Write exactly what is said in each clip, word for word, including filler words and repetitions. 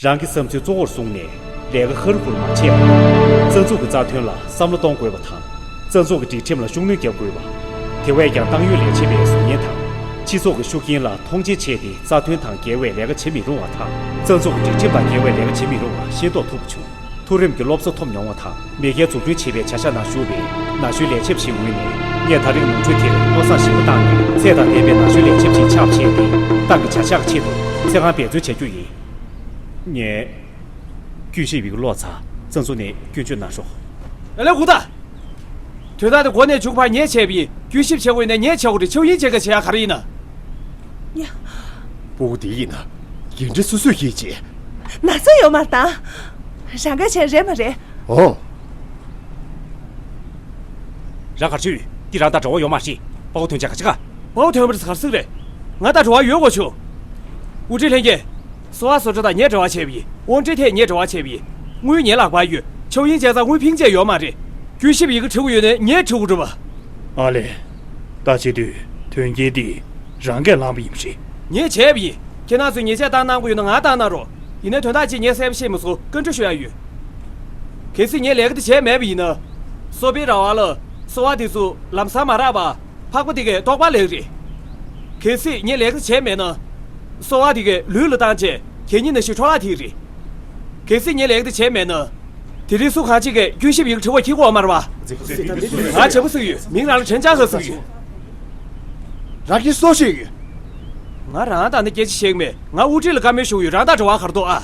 རང་གི་བསམ་ཚུལ་གཙོ་བོར་བཟུང་ནས་ལས་ཀ་ཧུར་ཧུར་མ་བྱས་པར། རྩ་འཛུགས་ཀྱི་རྩ་དོན་ལ་བསམ་བློ་གཏོང་དགོས་པ་དང་། རྩ་འཛུགས་ཀྱི་སྒྲིག་ཁྲིམས་ལ་ཤུགས་སྣོན་རྒྱག་དགོས་པ། དེ་བས་ཀྱང་ཏང་ཡོན་ལས་བྱེད་པའི་གཟུགས་བརྙན་དང་། སྤྱི་ཚོགས་ཀྱི་ཤུགས་རྐྱེན་ལ་མཐོང་ཆེན་བྱས་ཏེ། རྩ་དོན་དང་འགལ་བའི་ལས་ཀ་བྱེད་མི་རུང་བ་དང་། རྩ་འཛུགས་ཀྱི་སྒྲིག་ཁྲིམས་དང་འགལ་བའི་ལས་ཀ་བྱེད་མི་རུང་བ་ཤེས་རྟོགས་ཐུབ་པ་བྱུང་། མཐོ་རིམ་གྱི་སློབ་གསོ་ཐོབ་མྱོང་བ་དང་། མེས་རྒྱལ་འཛུགས་སྐྲུན་བྱེད་པའི་བྱ་གཞག་ནང་ཞུགས་པའི་ན་གཞོན་ལས་བྱེད་ཅིག་ངོས་ནས། ངས་ད་རེས་ནོར་འཁྲུལ་དེར་བློ་བཟང་ཞིབ་པོ་བཏང་ནས། ཚད་དང་ལྡན་པའི་ན་གཞོན་ལས་བྱེད་ཅིག་ཆགས་ཆེད་དུ། ཏང་གི་བྱ་གཞག་ཆེད་དུ་ཚེ་གང་འབད་བརྩོན་བྱ་རྒྱུ་ཡིན། ངས་སྐྱོན་ཞིབ་ཡི་གེ་ཀློག་ཚར། རྩ་འཛུགས་ནས་སྐྱོན་བརྗོད་གནང་ཤོག་ཨ་ལས་ཧུ་ད། དོན་དག་དེ་འགོ་ནས་མཇུག་བར་ངས་བྱས་པ་ཡིན། སྐྱོན་ཞིབ་བྱེད་དགོས་ན་ངས་བྱེད་དགོས་རེད། ཆོས་དབྱིངས་ཅན་གྱིས་བྱེད་ཡག་ག་རེ་ཡིན་ན། ཡ། སྤུ་གུ་འདི་ཡིན་ན་འགན་འཁྲི་སོ་སོས་ཡིན་ཅེས། ན་ཚ་ཡོད་མ་རེད་ད། རང་ག་བྱས་རེད་མ་རེད། ཨོ། རང་ག་རེ་བྱས་ཡོད། འདི་རང་དང་འབྲེལ་བ་ཡོད་མ་རེད། སྤོ་བོ་ཐོན་ཆ་ག་ཅི་ག་སྤོ་བོ་ཐོན་པར་ག་རེ་ཟེར་གི་རེད། ང་དང་འབྲེལ་བ་ཡོད་དགོས་བྱུང་། དབུ་ཁྲིད་ལྷན་རྒྱས། སོ་ཨ་བཟོ་གྲྭ་དང་ངས་འབྲེལ་བ་བྱས་པ་ཡིན། དབང་འདྲེན་ཐད་ངས་འབྲེལ་བ་བྱས་པ་ཡིན། དངུལ་ངའི་ལག་པར་ཡོད། ཆོས་དབྱིངས་ཅན་ཚང་དངུལ་ཕིང་ཅན་ཡོད་མ་རེད། སྐྱོན་ཞིབ་ཡི་གེ་བྲི་དགོས་ཡོད་ན་ངས་བྲི་དགོས་རེད་པ། ཨ་ལས། ད་བྱེད་དུས་དོན་རྐྱེན་འདི་རང་གིས་བསླངས་པ་ཡིན་པ་རེད། ངས་བྱས་པ་ཡིན། ཁྱེད་རང་ཚོས་ཉེས་ཆད་བཏང་གནང་དགོས་ཡོད་ན་ང་བཏང་གནང་རོགས། ཡིན་ནའི་དོན་དག་ཅིག་ངས་གསལ་པོ་ཤེས་མ་སོང་། བཀའ་འདྲི་ཞུ་ཡག་ཡོད། གལ་སྲིད་ངས་ལས་ཀ་འདི་བྱས་མེད་པ་ཡིན་ན། སོ་པའི་ར་བ་ལ་སོ་བ་དེ་ཚོ་ལམ་སང་མ་རག་པ། ཕག་པ་དེ་གས་ལྟོགས་པ་ལེན་རེད། གལ་སྲིད་ངས་ལས་ཀ་བྱས་མེད་ན། སོ་བ་དེ་གས་ལུས་ལ་བཏང་བྱས་གད་སྙིགས་ནང་བཞིན་འཕྲོ་བརླག་ཐེབས་རེད། གལ་སྲིད་ངས་ལས་ཀ་དེ་བྱས་མེད་ན། དེ་རིང་སུ་གང་ཅིག་གིས་སྐྱོན་ཞིབ་ཡི་གེ་བྲི་བར་འཁྱེར་དགོས་མ་རེད་པ། ང་བྱེད་པོ་ཟིག་ཡོད། མིང་རང་ལ་ཁྲེན་ཅང་ཧེ་ཟེར་གི་ཡོད། རང་གིས་སུ་ཞིག་ཡོད། ང་རང་དང་ནི་སྐད་ཆ་བཤད་གི་མེད། ང་དབུ་ཁྲིད་ལ་བཀའ་མོལ་ཞུ་གི་ཡོད། རང་དང་འབྲེལ་བ་ག་རེ་འདུག་ཨ།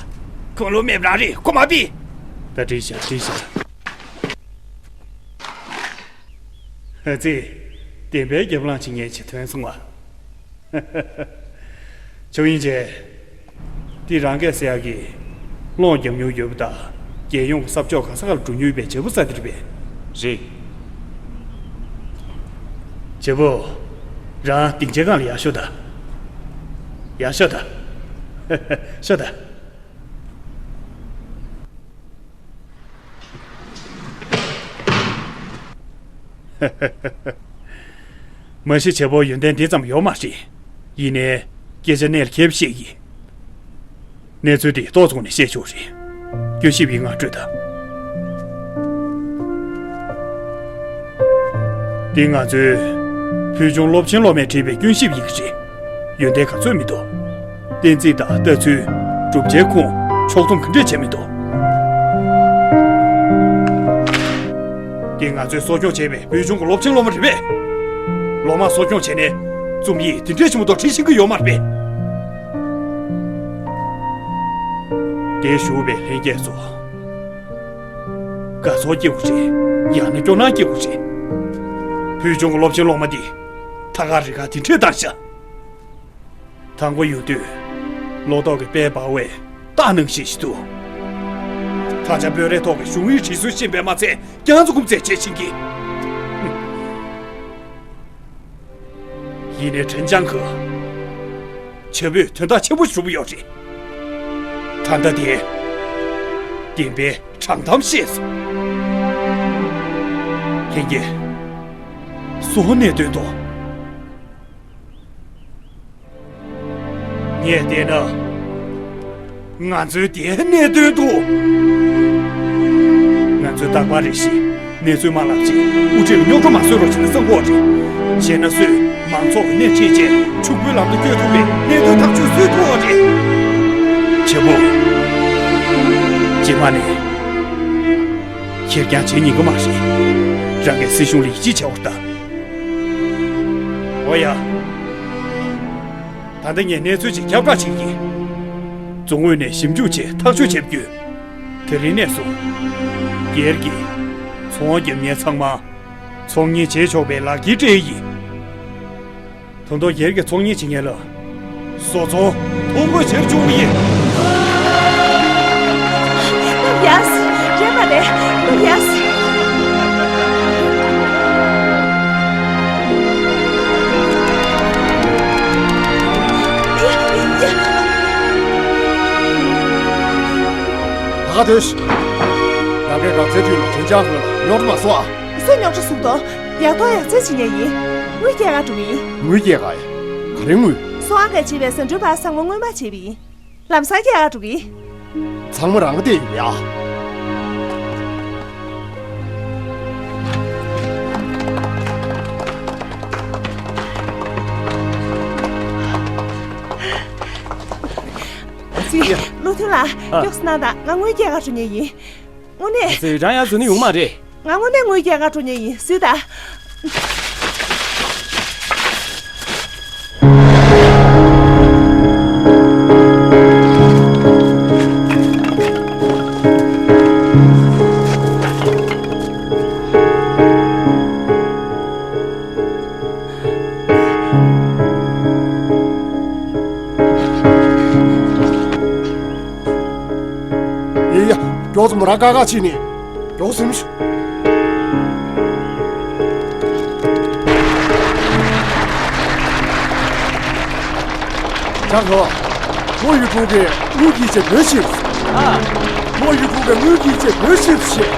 ཁོང་ལོ་མེད་པ་རང་རེད། ཁོ་མ་ཕིགས། ད་འགྲིག་བཞག་འགྲིག་བཞག་ཨ་ཙི། བདེན་པའི་རྒྱབ་ལངས་བྱེད་མཁན་ཅིག་ཐོན་སོང་བ། ཆོས་དབྱིངས་ཅན། འདི་རང་གིས་ཟེར་ཡག་གི་སློང་རྒྱབ་མྱོང་ཡོད་པ་དང་། རྒྱལ་ཡོངས་ཀྱི་ས་ཕྱོགས་ག་ས་ག་ལ་འགྲོ་མྱོང་ཡོད་པའི་བྱེད་པོ་ས་དེ་རེད་པས། རེད། བྱེད་པོ། རང་སྡིངས་ཆའི་སྒང་ལ་ཡར་ཤོག་དང་། ཡར་ཤོག་དང་། ཤོག་དང་། མ་གཞི་བྱེད་པོ་ཡོན་ཏན་འདི་ཙམ་ཡོད་མ་རེད། ཡིན་ནའི་སྐད་ཆ་གནད་ལ་འཁེལ་བ་བཤད་ཀྱི། གནས་ཚུལ་འདི་ཏོག་ཙམ་ནས་བཤད་ཆོག་རེད། སྐྱོན་ཞིབ་ཡིག་ང་སྤྲོད་དང་། འདི་ང་ཚོའི་ཕུལ་བྱུང་སློབ་ཆེན་སློབ་མས་བྲིས་པའི་སྐྱོན་ཞིབ་ཡིག་རེད། ཡོན་ཏན་ག་ཚོད་མི་འདུག་གཏན་ཚིགས་དང་ལྟ་ཚུལ། གྲུབ་ཆའི་ཁུངས། ཕྱོགས་བསྡོམས་ག་འདྲས་བྱས་མི་འདུག་འདི་ང་ཚོས་གསོ་སྐྱོང་བྱས་པའི་བོད་གཞུང་གི་སློབ་ཆེན་སློབ་མ་རེད་པས། ལོ་མང་གསོ་སྐྱོང་བྱས་ནས་རྩོམ་ཡིག་འདི་འདྲས་ཆེན་པོ་ཐོག་བྲིས་ཤེས་ཀྱི་ཡོད་མ་རེད་པས། འདིར་བཞུགས་པའི་ལྷན་རྒྱས་ཚོ། དགའ་ཚོར་སྐྱེ་དགོས་རེད། ཡང་ན་སྐྱོ་སྣང་སྐྱེ་དགོས་རེད། བོད་གཞུང་གི་སློབ་ཆེན་སློབ་མ་འདི་ཐད་ཀར་རིགས་ཁག་འདི་འདྲས་བཏང་ཤག་དང་པོ་ཡོང་དུས་ལོ་ཏོག་གི་དཔལ་འབར་བའི་རྟགས་སྣང་བཞིན་ཞིག་འདུག་ད་ཆ་སྤོས་རས་ཐོག་གི་གཞུང་དབུས་སྒྲིག་སྲོལ་ཤེས་པས་མ་ཚད་རྒྱ་མཚོ་འགུམ་ཚད་བྱེད་བཞིན་གྱི། ཡིན་ནའི་ཁྲེན་ཅང་གིས་བྱ་བོས་དོན་དག་ཆེན་པོ་ཞིག་སྒྲུབ་ཡོད་རེད། ད་ལྟ་དེ་བདེན་པའི་དྲང་གཏམ་བཤད་སོང་། ལྷན་རྒྱས། སོ་ཧོ་གནད་དོན་དོ། ངས་བལྟས་ན། ང་ཚོའི་དེའི་གནད་དོན་དུ། ང་ཚོས་རྟག་པར་རེ་ཞིག་གནས་ཚུལ་མ་ལབ་ཅིག་དབུ་ཁྲིད་ལ་རྙོག་དྲ་མ་བཟོ་རོགས་བྱེད་ན་བསམ་གྱི་ཡོད་རེད། བྱས་ན་སུས་མང་ཚོགས་ཀྱི་སྣེ་ཁྲིད་བྱས་ཕྱུག་པོའི་ལམ་དུ་བསྐྱོད་ཐུབ་པའི་གནད་དོན་ཐག་གཅོད་བཟོ་ཐུབ་ཡོད་རེད། བྱེད་པོ། རྗེས་མ་ནས་ཁེར་རྐྱང་བྱེད་ཉན་གྱི་མ་རེད། རང་གིས་སྲིད་གཞུང་ལ་ཡིད་ཆེས་བྱེད་དགོས་རེད་ད། འོ་ཡ། ད་ལྟ་ངས་གནས་ཚུལ་ཅིག་ཁྱབ་བསྒྲགས་བྱེད་ཀྱི་ཡིན། རྫོང་ངོས་ནས་ཞིབ་འཇུག་བྱས་ཐག་གཅོད་བྱས་པ་བརྒྱུད། དེ་རིང་ནས་བཟུང་། སྒེར་གྱི་ཚོང་རྒྱག་མཁན་ཚང་མ་ཚོང་གཉེར་བྱེད་ཆོག་པའི་ལག་འཁྱེར་སྤྲད་ཡིན། ད་དུང་སྒེར་གྱི་ཚོང་གཉེར་བྱེད་མཁན་ལ། བཟོ་ཚོང་ཐོ་འགོད་བྱེད་བཅུག་གི་ཡིན། ཡ་སི། རེད་མ་རེད། ཡ་སི། ད་ག་དུས། རང་གི་གང་ཚེ་ཁྲིད་ལ་དྲིན་ཅང་ཧོན་ལ་རྙོག་དྲ་མ་བཟོ་ཨ། སུས་རྙོག་དྲ་བཟོ་གི་འདུག་ཡག་ཐོག་ཡག་བརྩེགས་བྱེད་མཁན་ཡིན། དངུལ་སྐྱེལ་ག་འགྲོ་གི་ཡིན། དངུལ་སྐྱེལ་ག་ཡ། ག་རེ་དངུལ། སོ་ཨང་གིས་བྱས་པའི་ཟ་འབྲུ་བར་ས་ངོ་དངུལ་མ་བྱས་པ་ཡིན། ལམ་སང་སྐྱེལ་ག་འགྲོ་གི་ཡིན། ཚང་མ་རང་ག་བལྟས་ཡོད་ཡ། ཙི། བློ་མཐུན་ལགས། ཨ། མགྱོགས་སེ་གནང་དང་། ང་དངུལ་སྐྱེལ་ག་འགྲོ་མཁན་ཡིན། དངོས་གནས། ཙི། རང་ཡར་འཛུལ་ན་ཡོང་མ་རེད། ང་དངོས་གནས་དངུལ་སྐྱེལ་ག་འགྲོ་མཁན་ཡིན། གཟིགས་དང་། ཡ་ཡ། མགྱོགས་ཙམ་ར། ཀ་ཁ་ཕྱིན་ནས། མགྱོགས་ཙམ་ཞུ། ཅང་གོ། ལྷོ་ཡུལ་གྲུ་གི་དངུལ་གྱི་ཆེད་བོད་ཞིབ། ཨ། ལྷོ་ཡུལ་གྲུ་གི་དངུལ་གྱི་ཆེད་བོད་ཞིབ་ཞེས།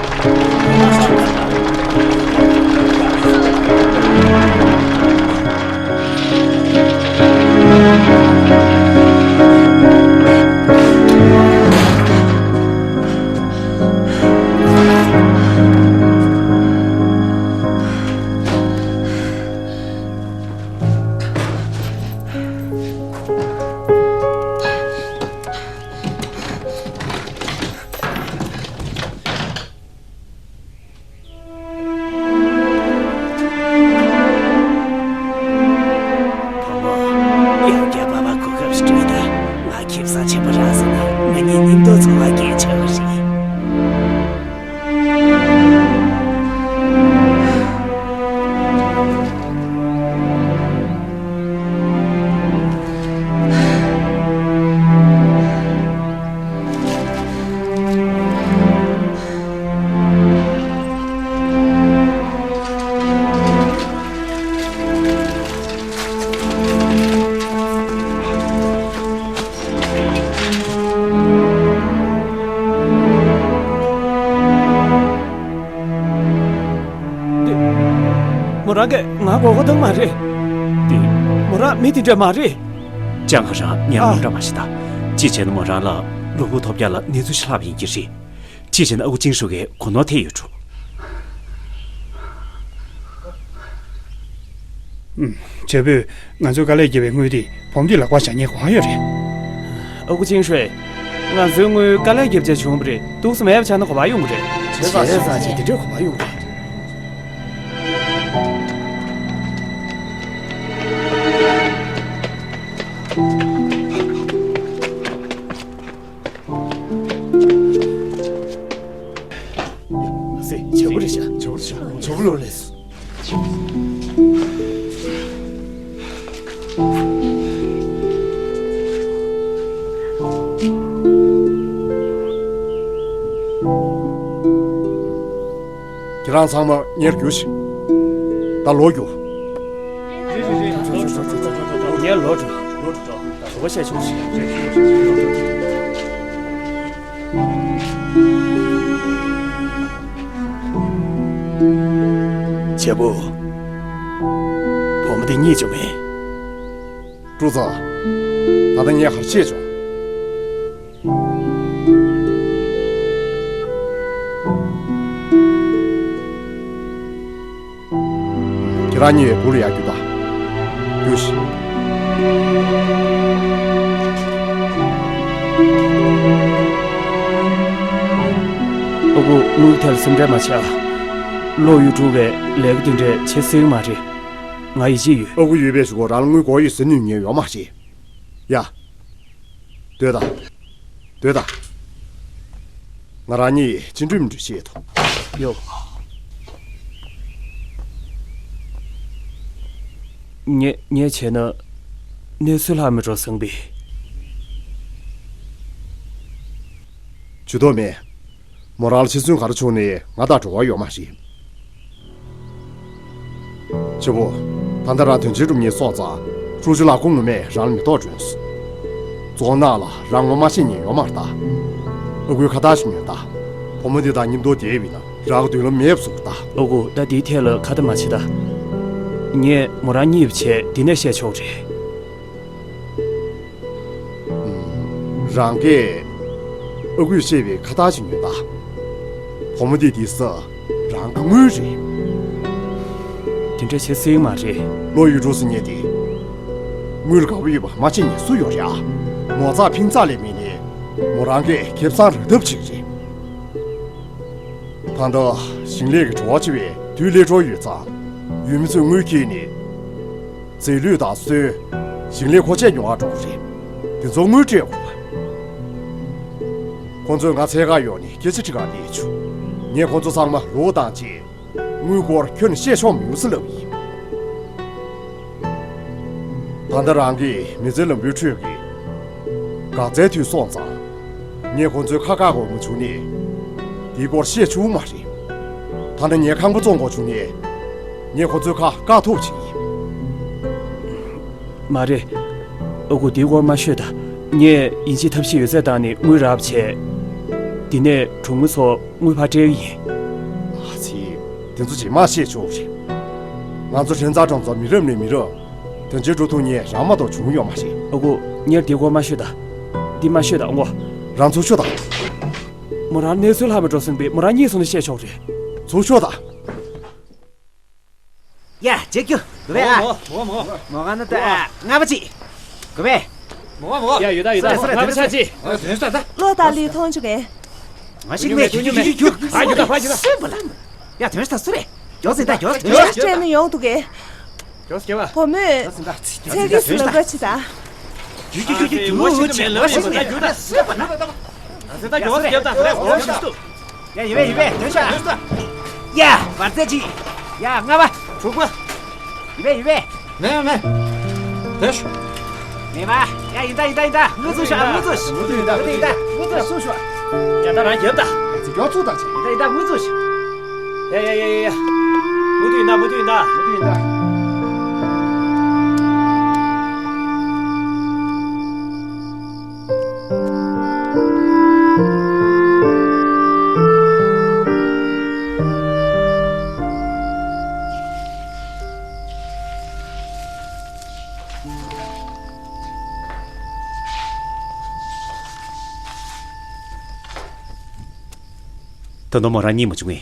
བུ་མོ། ཡང་བསྐྱར་བར་བར་གོ་སྐབས་ཤིག་སྤྲད་དང་། ང་ཁེ་བཟང་ཆེན་པོ་རག་སོང་ན། ང་གཉིས་མཉམ་དུ་འཚོ་བ་སྐྱེལ་ཆོག་གི་རེད། འདི། མོ་རང་གིས་ང་མགོ་སྐོར་བཏང་མ་རེད། འདི། མོ་རང་མི་དེ་འདྲ་མ་རེད། ལྕང་ཁ་རང་ཉམས་མྱོང་འདྲ་མ་ཞིག་ད། ཅི་བྱས་ན་མོ་རང་ལ་ལུ་གུ་ཐོབ་རྒྱག་ལ་གནས་ཚུལ་ཞིག་ལྷག་པ་ཡིན་གྱི་རེད། ཅི་བྱས་ན་ཨ་ཁུ་ཅིང་ཧྲུའུ་གིས་གོ་ནོར་ཐེབས་ཡོད་འགྲོ། ཨུམ། བྱ་བོས་ང་ཚོའི་དཀའ་ལས་བརྒྱབ་པའི་དངུལ་དེ་བུ་མོ་འདི་ལག་པར་བཞག་མཁན་གང་ཡོད་རེད། ཨ་ཁུ་ཅིང་ཧྲུའུ། ང་ཚོའི་དངུལ་དཀའ་ལས་བརྒྱབ་བྱས་བྱུང་བ་རེད། འདུག་སེ་མེད་པ་ཆགས་ན་ག་པར་ཡོང་གི་རེད། བྱས་ཙང་བྱས་ཙང་དེ་འདྲའི་ག་པར་ཡོང་གི་རེད། ཡ། ལགས་སེ། བྱ་བོ་རེད་ཤག་བྱ་བོ་རེད་ཤག་བྱ་བོ་ལོ་ལེས། ཁྱེད་རང་ཚང་མ་གཉེར་རྒྱུགས་ཤིག་ད་ལོག་རྒྱུགས། ངས་ལོག་འགྲོ། ལོག་འགྲོ། ག་པར་བཤད་ཆོག་ཤིག་བྱས་པོ། བུ་མོ་དེ་རྙེད་བྱུང་ངས། ཀྲུའུ་ཚང་། ད་ལྟ་ངས་ག་རེ་བཤད་ཆོག་ཁྱེད་རང་གཉིས་སྦུག་ལ་ཡར་རྒྱུགས་དང་། རྒྱུགས་ཤིག་ཨ་ཁུ། དངུལ་ཐད་ལ་སེམས་ཁྲལ་མ་བྱེད་ཨ། ལྷོ་ཡུལ་གྲུ་བའི་ལས་ཀ་དེ་འདྲས་བྱེད་སྲིད་ཀྱི་མ་རེད། ང་ཡིད་ཆེས་ཡོད། ཨ་ཁུ་ཡོད་པའི་གཞུག་གུ་རང་ལ་དངུལ་དགོས་ཡོད་ཟེར་ནུས་ངེས་ཡོད་མ་རེད། ཡ། སྡོད་དང་། སྡོད་དང་། ང་རང་གཉིས་ཅི་འགྲུབ་མི་འགྲུབ་བཤད་དོ། ཡོ། ངས་ངས་བྱས་ན་གནས་ཚུལ་ལྷག་མི་འགྲོ་བསམ་པས། ཇུས་གཏོགས་མེད། མོ་རང་ལ་འཆི་གསོན་ག་རེ་བྱུང་ནའི་ང་དང་འབྲེལ་བ་ཡོད་མ་རེད། བྱས་པོ། ད་ལྟ་རང་དོན་ཆེན་སྒྲུབ་མཁན་སོང་ཙང་། ཀྲུའུ་ཅུན་ལགས་ཁོང་ངོ་མས་རང་ལ་མེ་ཏོག་སྒྲོན་སོང་། རྫོང་ནང་ལ་རང་ངོ་མ་ཤེས་མཁན་ཡོད་མ་རེད་ད། ཨ་ཁུའི་ཁ་བཏགས་ཤིག་ཉོས་ད། བུ་མོ་འདི་དང་མཉམ་དུ་བསྡད་པ་ཡིན་ན་རང་གི་མདུན་ལམ་མེད་པ་བཟོ་གི་རེད་ད། ཨ་ཁུ། ད་འདིའི་ཐད་ལ་ཁ་བརྡ་མ་བྱེད་ད། ངས་མོ་རང་གཉིད་པ་བྱས་འདི་ནས་བཤད་ཆོག་རེད། རང་གིས། ཨ་ཁུས་བཤད་པའི་ཁ་བརྡ་ཞིག་ཉོན་ད། བུ་མོ་འདི་དེ་ས་རང་གི་དངུལ་རེད། དེ་འདྲ་བྱེད་སྲིད་མ་རེད། བློ་ཡུལ་འགྲོ་སོང་ངས་དེ། དངུལ་དགའ་པོ་ཡོད་པ་མ་བྱེད་ངེས་སུ་ཡོད་རེད་ཨ། མོ་ཚ་ཕིང་ཚ་ལས་མིན་ནི། མོ་རང་གིས་ཁེ་བཟང་རག་ཐབས་བྱེད་རེད། ད་ལྟ་ཞིང་ལས་ཀྱི་བྲོ་བ་ཆེ་བའི་དུས་སླེབས་འགྲོ་ཡོད་ཙང་། ཡུལ་མི་ཚོས་དངུལ་ཁྱེར་ནས། རྫས་ལུད་དང་སོན། ཞིང་ལས་མཁོ་ཆས་ཉོ་བར་འགྲོ་གི་རེད། དེ་ཚོ་དངུལ་སྤྲད་དགོས་པ། ཁོང་ཚོས་ང་འཚོལ་གར་ཡོང་ནས་སྐད་ཆ་དྲི་གར་སླེབས་བྱུང་། ངས་ཁོང་ཚོ་ཚང་མ་ལོག་བཏང་རྗེས། དངུལ་སྐོར་ཁྱོན་ནས་བཤད་ཆོག་མི་ཡོང་ཟེར་ལབ་ཡིན། ད་ལྟ་རང་གིས་མི་ཚེ་ལམ་བུའི་ཁྲོད་ཀྱི་འགག་རྩའི་དུས་སོང་ཙང་། ངས་ཁོང་ཚོའི་ཁ་བཀག་དགོས་མི་བྱུང་ནས། དེའི་སྐོར་བཤད་བཅུག་མ་རེད། ད་ནི་ངས་ཁང་པ་བཙོང་དགོས་བྱུང་ནས། ངས་ཁོང་ཚོའི་ཁ་བཀག་ཐུབ་ཅིག་ཡིན། མ་རེད། ཨ་ཁུ་དེའི་སྐོར་མ་ཤོད་ད། ངས་ཡིན་གཅིག་ཐབས་ཤེས་ཡོད་ཚད་བཏང་ནས་དངུལ་རག་བྱས། དེ་ནས་གྲོང་མི་ཚོ་དངུལ་ཕར་སྤྲད་ཀྱི་ཡིན། ཨ་ཙི། དེ་ཚོ་རྗེས་མ་བཤད་ཆོག་རེད། ང་ཚོ་ཧྲེན་ཙ་གྲོང་ཚོ་མི་རབས་ནས་མི་རབས། དོན་ཆེན་འགྲོ་ཐུབ་མཁན་རང་མ་གཏོགས་བྱུང་ཡོད་མ་རེད། ཨ་ཁུ། ངས་འདི་སྐོར་མ་ཤོད་ད། འདི་མ་ཤོད་ད་ཨ་ཁུ། རང་ཚུར་ཤོག་ད། མོ་རང་གནས་ཚུལ་ལྷག་མེད་འགྲོ་སོང་པས་མོ་རང་གཉིད་སོང་ནས་བཤད་ཆོག་རེད། ཚུར་ཤོག་ད། ཡ། ཇེ་ཀྱུ། གུ་བེ་ཨ། མོ་མོ་མོ། མོ་ག་ན་ད་ལྔ་པ་ཅིག་གུ་བེ། མོ་མོ། ཡ་ཡོད་ད་ཡོད་ད། སོ་རེ་སོ་རེ། ལྔ་པ་ཆ་ཅིག་ཨ་དོན་ས་ད། བློ་དང་ལི་མཐོང་བཅུག་གས། ང་ཞིག་མེད། ཁྱུ་ཁྱུ་ཁྱུ་ཁྱུ། ཨ་ཡོད་ད་ཕ་ཡོད་ད། སུས་པ་ལ། ཡ་དོན་ས་སུ་རེད། མགྱོགས་ཟིན་ད་མགྱོགས་དོན་ས། སྤྲད་ནས་ཡོང་འདུག་གས། མགྱོགས་སྐྱེ་བ། བུ་མོས་ཚད་ཀྱིས་ལབ་དགོས་ཆེ་ད། ཁྱུ་ཁྱུ་ཁྱུ་ཁྱུ་ཁྱུ། ཨ་ཟེ་ད་མགྱོགས་སྐྱེ་བ་ད་རེ་འོ་ཞིག་ཏུ། ཡ་ཡོད་པས་ཡོད་པས་དོན་ས། ཡ་བར་ཚད་ཅིག་ཡ་ལྔ་པ། དྲུག་པ། ཡོད་པས་ཡོད་པས། མེད་མེད། དེ་ཤོ། མེད་པ། ཡ་ཡིན་ད་ཡིན་ད་ཡིན་ད། དངུལ་ཚུར་ཤོག་དངུལ་ཚུར། མུ་མཐུད་ཡིན་ད། མུ་མཐུད་ཡིན་ད། དངུལ་ཚུར་ཤོག་ཡ་ད་རང་རྒྱབ་ད། ཡ་ཚིག་མགྱོགས་ཚུགས་ད་ཅིག་ཡིན་ད་ཡིན་ད། དངུལ་ཚུར་ཤོག་ཡ་ཡ་ཡ་ཡ་ཡ། མུ་མཐུད་ཡིན་ད། མུ་མཐུད་ཡིན་ད། མུ་མཐུད་ཡིན་ད། ད་དུང་མོ་རང་གཉིད་མ་བྱུང་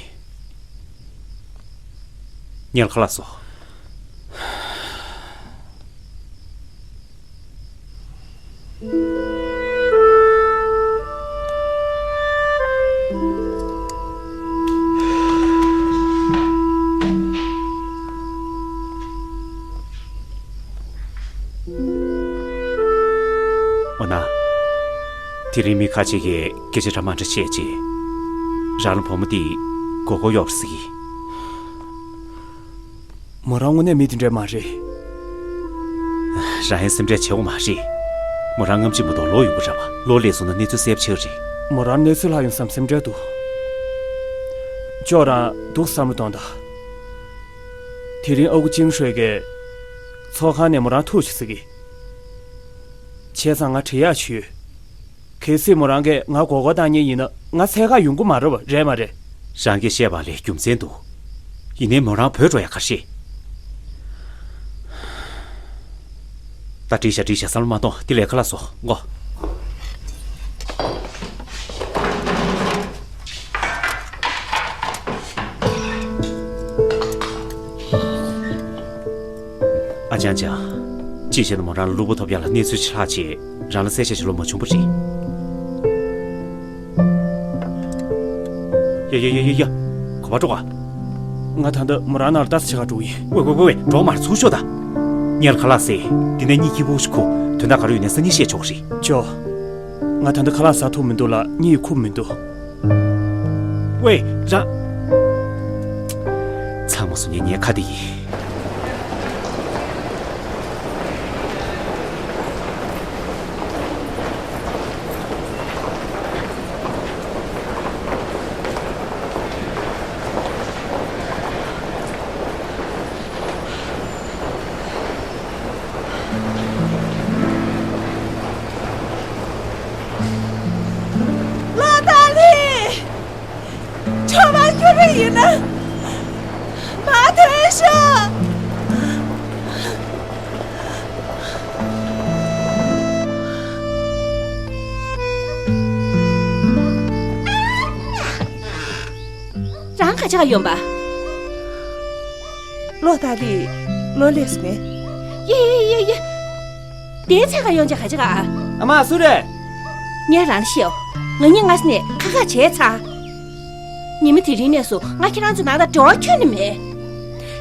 ངས། ངས་ཁ་ལག་བཟོ། འོ་ན། དེ་རིང་མི་ཁ་ཅིག་གིས་སྐད་ཆ་འདྲ་མ་འདྲ་བཤད་རྗེས། རང་ལ་བུ་མོ་འདི་མགོ་སྐོར་གཡོག་པ་ཟེར་གི། མོ་རང་དངོས་གནས་མི་དེ་འདྲ་མ་རེད། རང་ཡང་སེམས་ཁྲལ་བྱེད་དགོས་མ་རེད། མོ་རང་སྔ་ཕྱི་མ་གཏོགས་ལོ་ཡོང་གི་རེད་པ། ལོ་སླེབས་སོང་ན་གནས་ཚུལ་གསལ་པོ་ཆགས་རེད། མོ་རང་གནས་ཚུལ་ལྷག་ཡོང་བསམ་སེམས་ཁྲལ་འདུག་ཅོག་རང་འདུག་བསམ་བློ་གཏོང་དང་། དེ་རིང་ཨ་ཁུ་ཅིང་ཧྲོས་ཀྱིས་ཚོགས་ཁང་ནས་མོ་རང་ཐུག་ཤོག་ཟེར་གི། བྱས་ཙང་ང་དྲི་ཡག་ཅིག་ཡོད། གལ་སྲིད་མོ་རང་གིས་ང་མགོ་སྐོར་བཏང་མཁན་ཡིན་ན་ང་འཚོལ་གར་ཡོང་གི་མ་རེད་པ། རེད་མ་རེད། རང་གིས་བཤད་པ་ལས་རྒྱུ་མཚན་འདུག་ཡིན་ནའི་མོ་རང་བྲོས་འགྲོ་ཡག་ག་རེད། ད་འགྲིག་ཤག་འགྲིག་ཤག་བསམ་བློ་མ་གཏོང་། དེ་ལས་ཁ་ལག་བཟོ། མགོ། ཨ་ཅང་ཅང་། ཅི་བྱས་ན་མོ་རང་ལ་གློ་བུར་ཐོབ་ཡག་ལ་གནས་ཚུལ་ཅིག་ལྷག་བྱས། རང་ལ་གསལ་ཆ་ཞིག་ལོག་མ་བྱུང་བ་རེད། ཡ་ཡ་ཡ་ཡ་ཡ། ག་པར་འགྲོ་ག་ང་ད་ལྟ་མོ་རང་ནང་ལ་ལྟ་ས་ཆེ་ག་འགྲོ་གི་ཡིན། ཝེ་ཝེ་ཝེ་ཝེ། འགྲོ་མར་ཚུར་ཤོག་ད། ངས་ཁ་ལག་ཟས། དེ་ནས་གཉིད་སྐྱིད་པོ་ཞིག་ཁུག་དོན་དག་ག་རེ་ཡོད་ན་སང་ཉིན་བཤད་ཆོག་གི་རེད། ཅོ། ང་ད་ལྟ་ཁ་ལག་ཟ་ཐུབ་མི་འདུག་ལ་གཉིད་ཁུག་མི་འདུག་ཝེ། རང་། ཚང་མ་སོང་ཉེ་ཉེ་ཁ་དེ་ཡིན། ལོ་ཏཱ་ལི། ཁྱོད་མ་ཁྱོད་རང་ཡིན་ན། མ་ཐོན་ཤོག་ཨ་ཅག་ཡོང་པ། ལོ་ད་ལི་ལོ་ལེགས་མེད། ཡེ་ཡེ་ཡེ་ཡེ། དེའི་ཚེ་ག་ཡོང་ཅེས་ག་ཅི་ག་ཨ། ཨ་མ་སུ་རེད། ངས་རང་ལ་བཤད་འོ། ང་གཉིས་སྔ་ས་ནས་ཁ་ཁ་བྱས་ཚར། ཉི་མ་དེ་རིང་ནས་བཟུང་ང་ཁྱེད་རང་ཚོ་ནང་ལ་འབྲེལ་བ་ཁྱོན་ནས་མེད།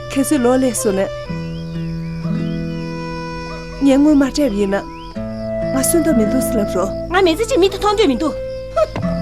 ཁྱེད་ཚོས་ལོ་ལེགས་སོང་ན། ངས་དངུལ་མ་སྤྲད་པ་ཡིན་ན། ང་གསོན་ཐབས་མི་འདུག་ཟེར་ལབ་རོགས། ང་མི་ཚེ་གཅིག་མིག་ཏུ་མཐོང་འདོད་མི་འདུག། ཧུ།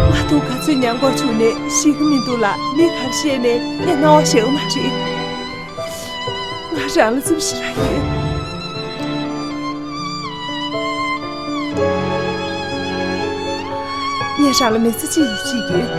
ང་དང་ག་ཚོད་ཉམས་མགོར་བྱུང་ནས་ཤེས་ཀྱི་མི་འདུག་ལ། མི་གར་བཤད་ནས་ངས་སྣང་བ་ཞེ་པོ་མ་རེད། ང་རང་ལ་ཙིག་ཞིག་རག་ཡོད། ངས་རང་ལ་མི་ཚེ་གཅིག་ཡིད་ཆེས་ཡོད།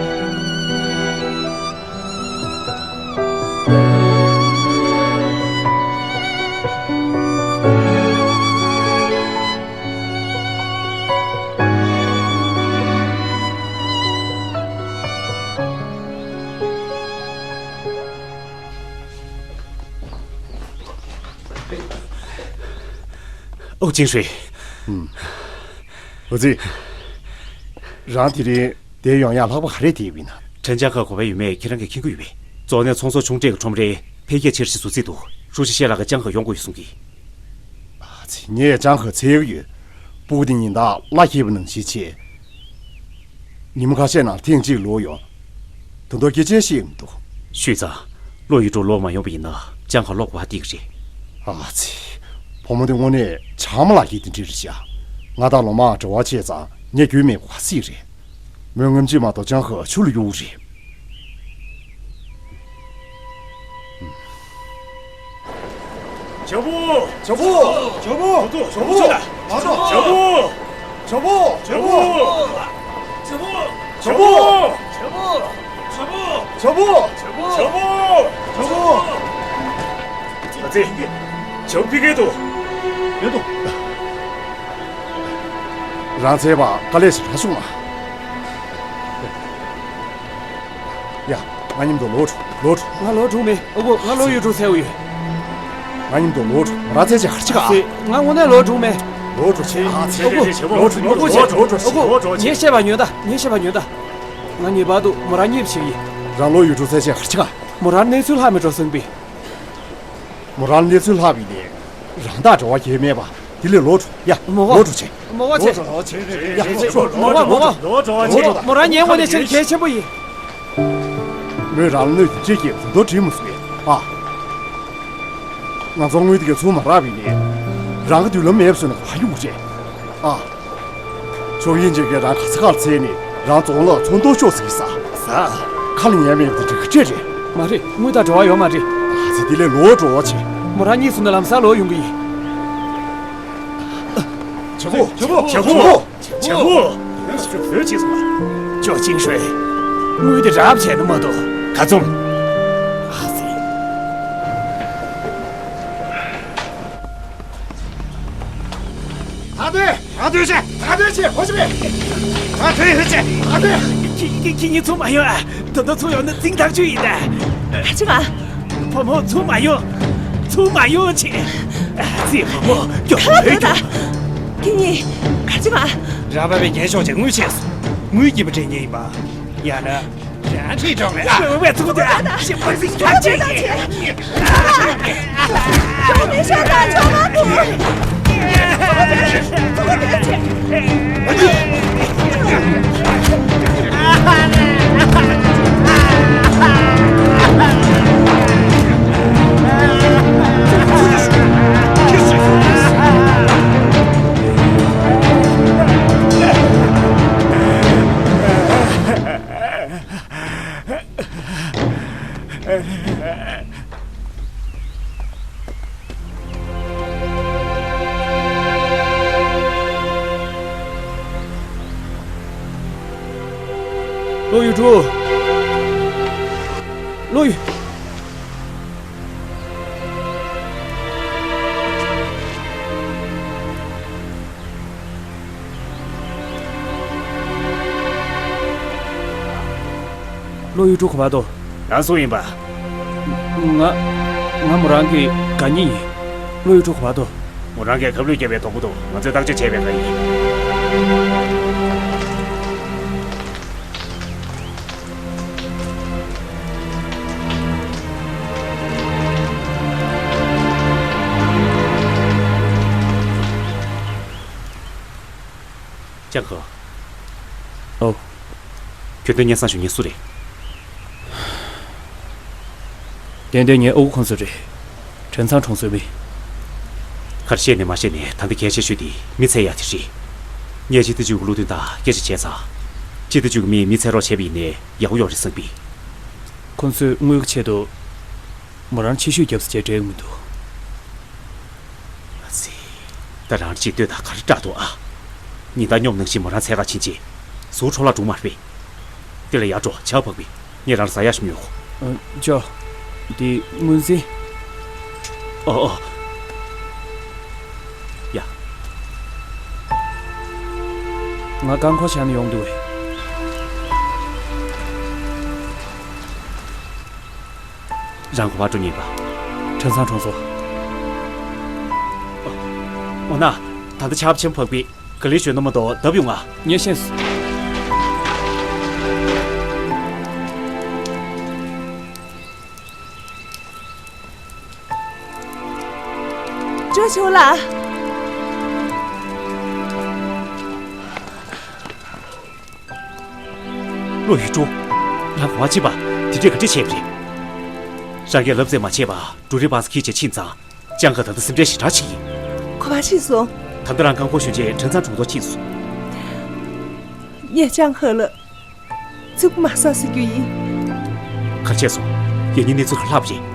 ཨོ་ཅིན་ཧྲུའེ། ཨུམ། ཨོ་ཙི། རང་དེ་རིང་འདིར་ཡོང་ཡག་ལྷག་པ་ག་རེ་བསྡད་ཡོད་ན། ཁྲེན་ཅང་ཁ་གོ་བ་ཡོད་མེད་ཁྱེད་རང་གིས་མཁྱེན་གྱི་ཡོད་པས། རྫོང་ནས་ཚོང་ཟོག་ཆུང་གྲས་ཀྱི་ཁྲོམ་རའི་འཕེལ་རྒྱས་འཆར་གཞི་བཟོ་རྩིས་འདུག། ཧྲུའུ་ཅི་ཤེས་ལགས་ཀྱིས་ཅང་ཁ་ཡོང་དགོས་ཡོད་གསུང་གི། ཨ་ཙི། ངས་ཅང་ཁ་འཚོལ་གྱི་ཡོད། སྤུ་གུ་དེ་ཉིན་ལྟར་གླ་འཁྱེར་བ་ནང་བཞིན་བྱས། ཉི་མ་ཁ་ཤས་ནང་ཐེངས་གཅིག་ལོག་ཡོང་། ད་དུང་སྐད་ཆ་བཤད་མི་འདུག། ཤུས་ཙང་། ལོ་ཡུས་ཀྲུའུ་ལོག་མ་ཡོང་བ་ཡིན་ན་ཅང་ཁ་ལོག་པ་འགྲིག་གི་རེད། ཨ་ཙི། བུ་མོ་འདི་དངོས་གནས་བྱམས་ལགས་ཀྱི་དེ་འདྲ་རེད་ཤག། ང་དང་ལོ་མང་འབྲེལ་བ་བྱས་ཙང་ངས་རྒྱུས་མེད་པ་ག་སྲིད་རེད། མོས་སྔ་ཕྱི་མ་གཏོགས་ཅང་ཁ་ཆུ་ལ་གཡུག་རེད། ཇོ་བོ། ཇོ་བོ། ཇོ་བོ། ཇོ་བོ། ཇོ་བོ། ཇོ་བོ། ཇོ་བོ། ཇོ་བོ། ཇོ་བོ། ཇོ་བོ། ཇོ་བོ། ཇོ་བོ། ཨ་ཙི། ཇོ་བོ་ཕ་གིར་འདུག། ཡོད་དོ། རང་འཚོལ་བར་དཀའ་ལས་ཤིག་རག་བྱུང་ང་། ཡ། ང་མཉམ་དུ་ལོག་འགྲོ། ལོག་འགྲོ། ང་ལོག་འགྲོ་མེད། ཨོ་ཁོ། ང་ལོག་ཡུས་ཀྲུའུ་འཚོལ་ཡོད། ང་མཉམ་དུ་ལོག་འགྲོ། མོ་རང་འཚོལ་བྱེད་ག་རེ་བྱེད་ག། ཨ་ཙི། ང་དངོས་གནས་ལོག་འགྲོ་མེད། ལོག་འགྲོ་བྱེད། ཨ་ཙི། ཨོ་ཁོ། ལོག་འགྲོ། ལོག་འགྲོ། ལོག་འགྲོ། ལོག་འགྲོ། ཨོ་ཁོ། ལོག་འགྲོ། ངས་བཤད་པ་ཉོན་དང་། ངས་བཤད་པ་ཉོན་དང་། ང་ངེས་པར་དུ་མོ་རང་རྙེད་པ་བྱེད་ཀྱི་ཡིན། རང་ལོག་ཡུས་ཀྲུའུ་འཚོལ་བྱེད་ག་རེ་བྱེད་ག། མོ་རང་གནས་ཚུལ་ལྷག་མེད་འགྲོ་སོང་པས། མོ་རང་གནས་ཚུལ་ལྷག་པ་ཡིན་ནའི། རང་དང་འབྲེལ་བ་གང་ཡང་མེད་པ། དེ་ལས་ལོག་འགྲོ། ཡ། མོ་ལོག་འགྲོ་བྱེད། མོ་ལོག་བྱེད། ཡ། མོ་ལོག་འགྲོ། མོ་ལོག་འགྲོ། མོ་རང་ངའི་ངོས་ནས་བྱས་ན་གལ་ཆེན་པོ་ཡིན། མོས་རང་ལ་གནོད་ཀྱི་ཅི་སྐྱེས་གོ་མདོ་དྲིས་མ་སོང་ངས། ཨ། ང་ཚོ་དངུལ་དེ་ག་ཚུར་མ་རག་པ་ཡིན་ནའི། རང་གི་མདུན་ལམ་མེད་པ་བཟོས་ན་ག་ཡོང་གི་རེད། ཨ། ཆོས་དབྱིངས་ཅན་གྱིས་རང་ག་ས་གར་འཚོལ་ནས་རང་རྫོང་ལ་ཚོང་རྡོག་ཤོག་ཟེར་གྱི་ས། ས། ཁ་ལ་ཉན་མེད་པ་དེ་འགྲིག་གི་རེད། མ་རེད། དངུལ་དང་འབྲེལ་བ་ཡོད་མ་རེད། ཨ་ཙི། དེ་ལས་ལོག་འགྲོ་བྱེད། མོ་རང་གཉིད་སོང་ན་ལམ་སང་ལོག་ཡོང་གི་ཡིན། ཇོ་བོ། ཇོ་བོ། ཇོ་བོ། ཇོ་བོ། ཇོ་བོ། ཇོ་ཅིང་ཧྲུའེ། དངུལ་དེ་རག་པ་བྱས་ན་མ་གཏོགས་ག་ཚོད། ཨ་ཙི། ད་ལྟོས། ད་ལྟོས་བྱས། ད་ལྟོས་བྱས། ཧོ་ཤི་མེ། ད་ལྟོས་ཧོ་བྱས། ད་ལྟོས། ཁྱེད་ཁྱེད་ཁྱེད་གཉིས་ཚུར་མ་ཡོང་ཨ། ད་ལྟ་ཚུར་ཡོང་ན་འཛིང་ཐག་ཆོད་ཡིན་ད། ག་ཅི་ག། བུ་མོ་ཚུར་མ་ཡོང་། ཚུར་མ་ཡོང་བྱས། ཨ་ཙི། བུ་མོ་མགྱོགས་པོ་ལོས་ད། ཁྱེད་གཉིས་ག་ཅི་ག། ར་བ་བའི་རྒྱན་ཤོག་ཅིག་དངུལ་ཆས་སོང་། དངུལ་གྱིས་མ་འདྲེན་མཁན་ཡིན་པ། ཡང་ན། རང་ཁྲིད་འགྲོ་མེད་ལ། ཝེ་ཚུགས་དེ་ཞིམ་པ་ཟིག་ཐག་ཆད་ཀྱི། ལོ་ཡུས་ཀྲུའུ། བློ་ཡུ། བློ་ཡུ་ཀྲུའུ་ག་པར་འདུག་རང་སུ་ཡིན་པ། ང་། ང་མོ་རང་གི་དགའ་ཉེ་ཡིན། བློ་ཡུ་ཀྲུའུ་ག་པར་འདུག་མོ་རང་གིས་ཁབ་ལུད་བརྒྱབ་པའི་དོག་པོ་འདུག་ང་ཚོས་བརྟག་དཔྱད་བྱས་པའི་ཁ་ཡིན། ཅང་ཧོ། ཨོ། ཁྱོད་དོན་གཉེར་སང་ཞུ་མཁན་སུ་རེད། ཏན་ཏན་ངའི་ཨ་ཁུ་ཁོང་ཚོ་རེད། བྲན་ཚང་གྲོང་ཚོའི་མི། ག་རེ་བཤད་ནས་མ་བཤད་ནས་ད་འདི་གལ་ཆེ་ཤོས་དེ་མི་འཚོལ་ཡག་དེ་རེད། ངས་སྤྱི་བདེ་ཅུས་ཀྱི་བློ་མཐུན་དང་སྐད་ཆ་བྱས་ཚར། སྤྱི་བདེ་ཅུས་ཀྱི་མིས་མི་འཚོལ་རོགས་བྱས་པ་ཡིན་ནའི་ཡག་པོ་ཡོད་རེད་བསམ་གི། ཁོང་ཚོས་དངུལ་གྱི་ཆེད་དུ་མོ་རང་ཕྱི་བཤོལ་བརྒྱབ་ཟེར་བྱས་སྤྲད་ཀྱི་མི་འདུག་ཨ་ཙི། ད་རང་ཅིག་ལྟོས་དང་ག་རེ་སྐྲག་འདུག་ཨ། ཉིན་ལྟར་སྙོབ་ནང་བཞིན་མོ་རང་འཚོལ་ག་ཕྱིན་རྗེས། ཟུར་འཕྲོ་བརླག་འགྲོ་མ་རེད་པས། དེ་ལ་ཡར་འགྲོ་ཇ་ཕབ་པས། ངས་རང་ལ་ཟ་ཡག་ཞིག་ཉོས་གོ། ཨ། ཅོ། འདི་དངུལ་འཛིན། ཨོ་ཨོ། ཡ། ང་རྐང་འཁོར་བཞག་ནས་ཡོང་འདུག་བས། རང་ག་པར་འགྲོ་མཁན་པ། བྲན་ཚང་གྲོང་ཚོ། འོ་ན། ད་ལྟ་ཆར་པ་ཆེན་པོ་བབས་པས་ག་ལེར་གཞོན་ནུ་མ་གཏོགས་བརྡབ་ཡོང་ང་། ངས་ཤེས་སོང་། ཅོ་ཆོ་ལགས། བློ་ཡུལ་གྲུ། རང་ག་པར་ཕྱིན་པ། དེ་འདྲས་ག་འདྲས་བྱས་པ་རེད། རང་གིས་ལབ་ཙམ་མ་བྱས་པ་འབྲུ་རིགས་པང་སར་འཁྱེར་བྱས་ཕྱིན་ཙང་། ལྕང་ཁ་ད་ལྟ་སེམས་ཁྲལ་ཞེ་དྲག་བྱེད་ཀྱི་ཡིན། ག་པར་ཕྱིན་སོང་། ད་ལྟ་རང་རྐང་འཁོར་ཞོན་རྗེས་བྲན་ཚང་གྲོང་ཚོར་ཕྱིན་སོང་། ངས་ལྕང་ཁ་ལ་རྫི་པོ་མ་ཟ་ཟེར་རྒྱུ་ཡིན། ག་རེ་བྱས་སོང་། ཡང་སྙིང་གནས་ཚུལ་ག་རེ་ལྷག་པ་རེད།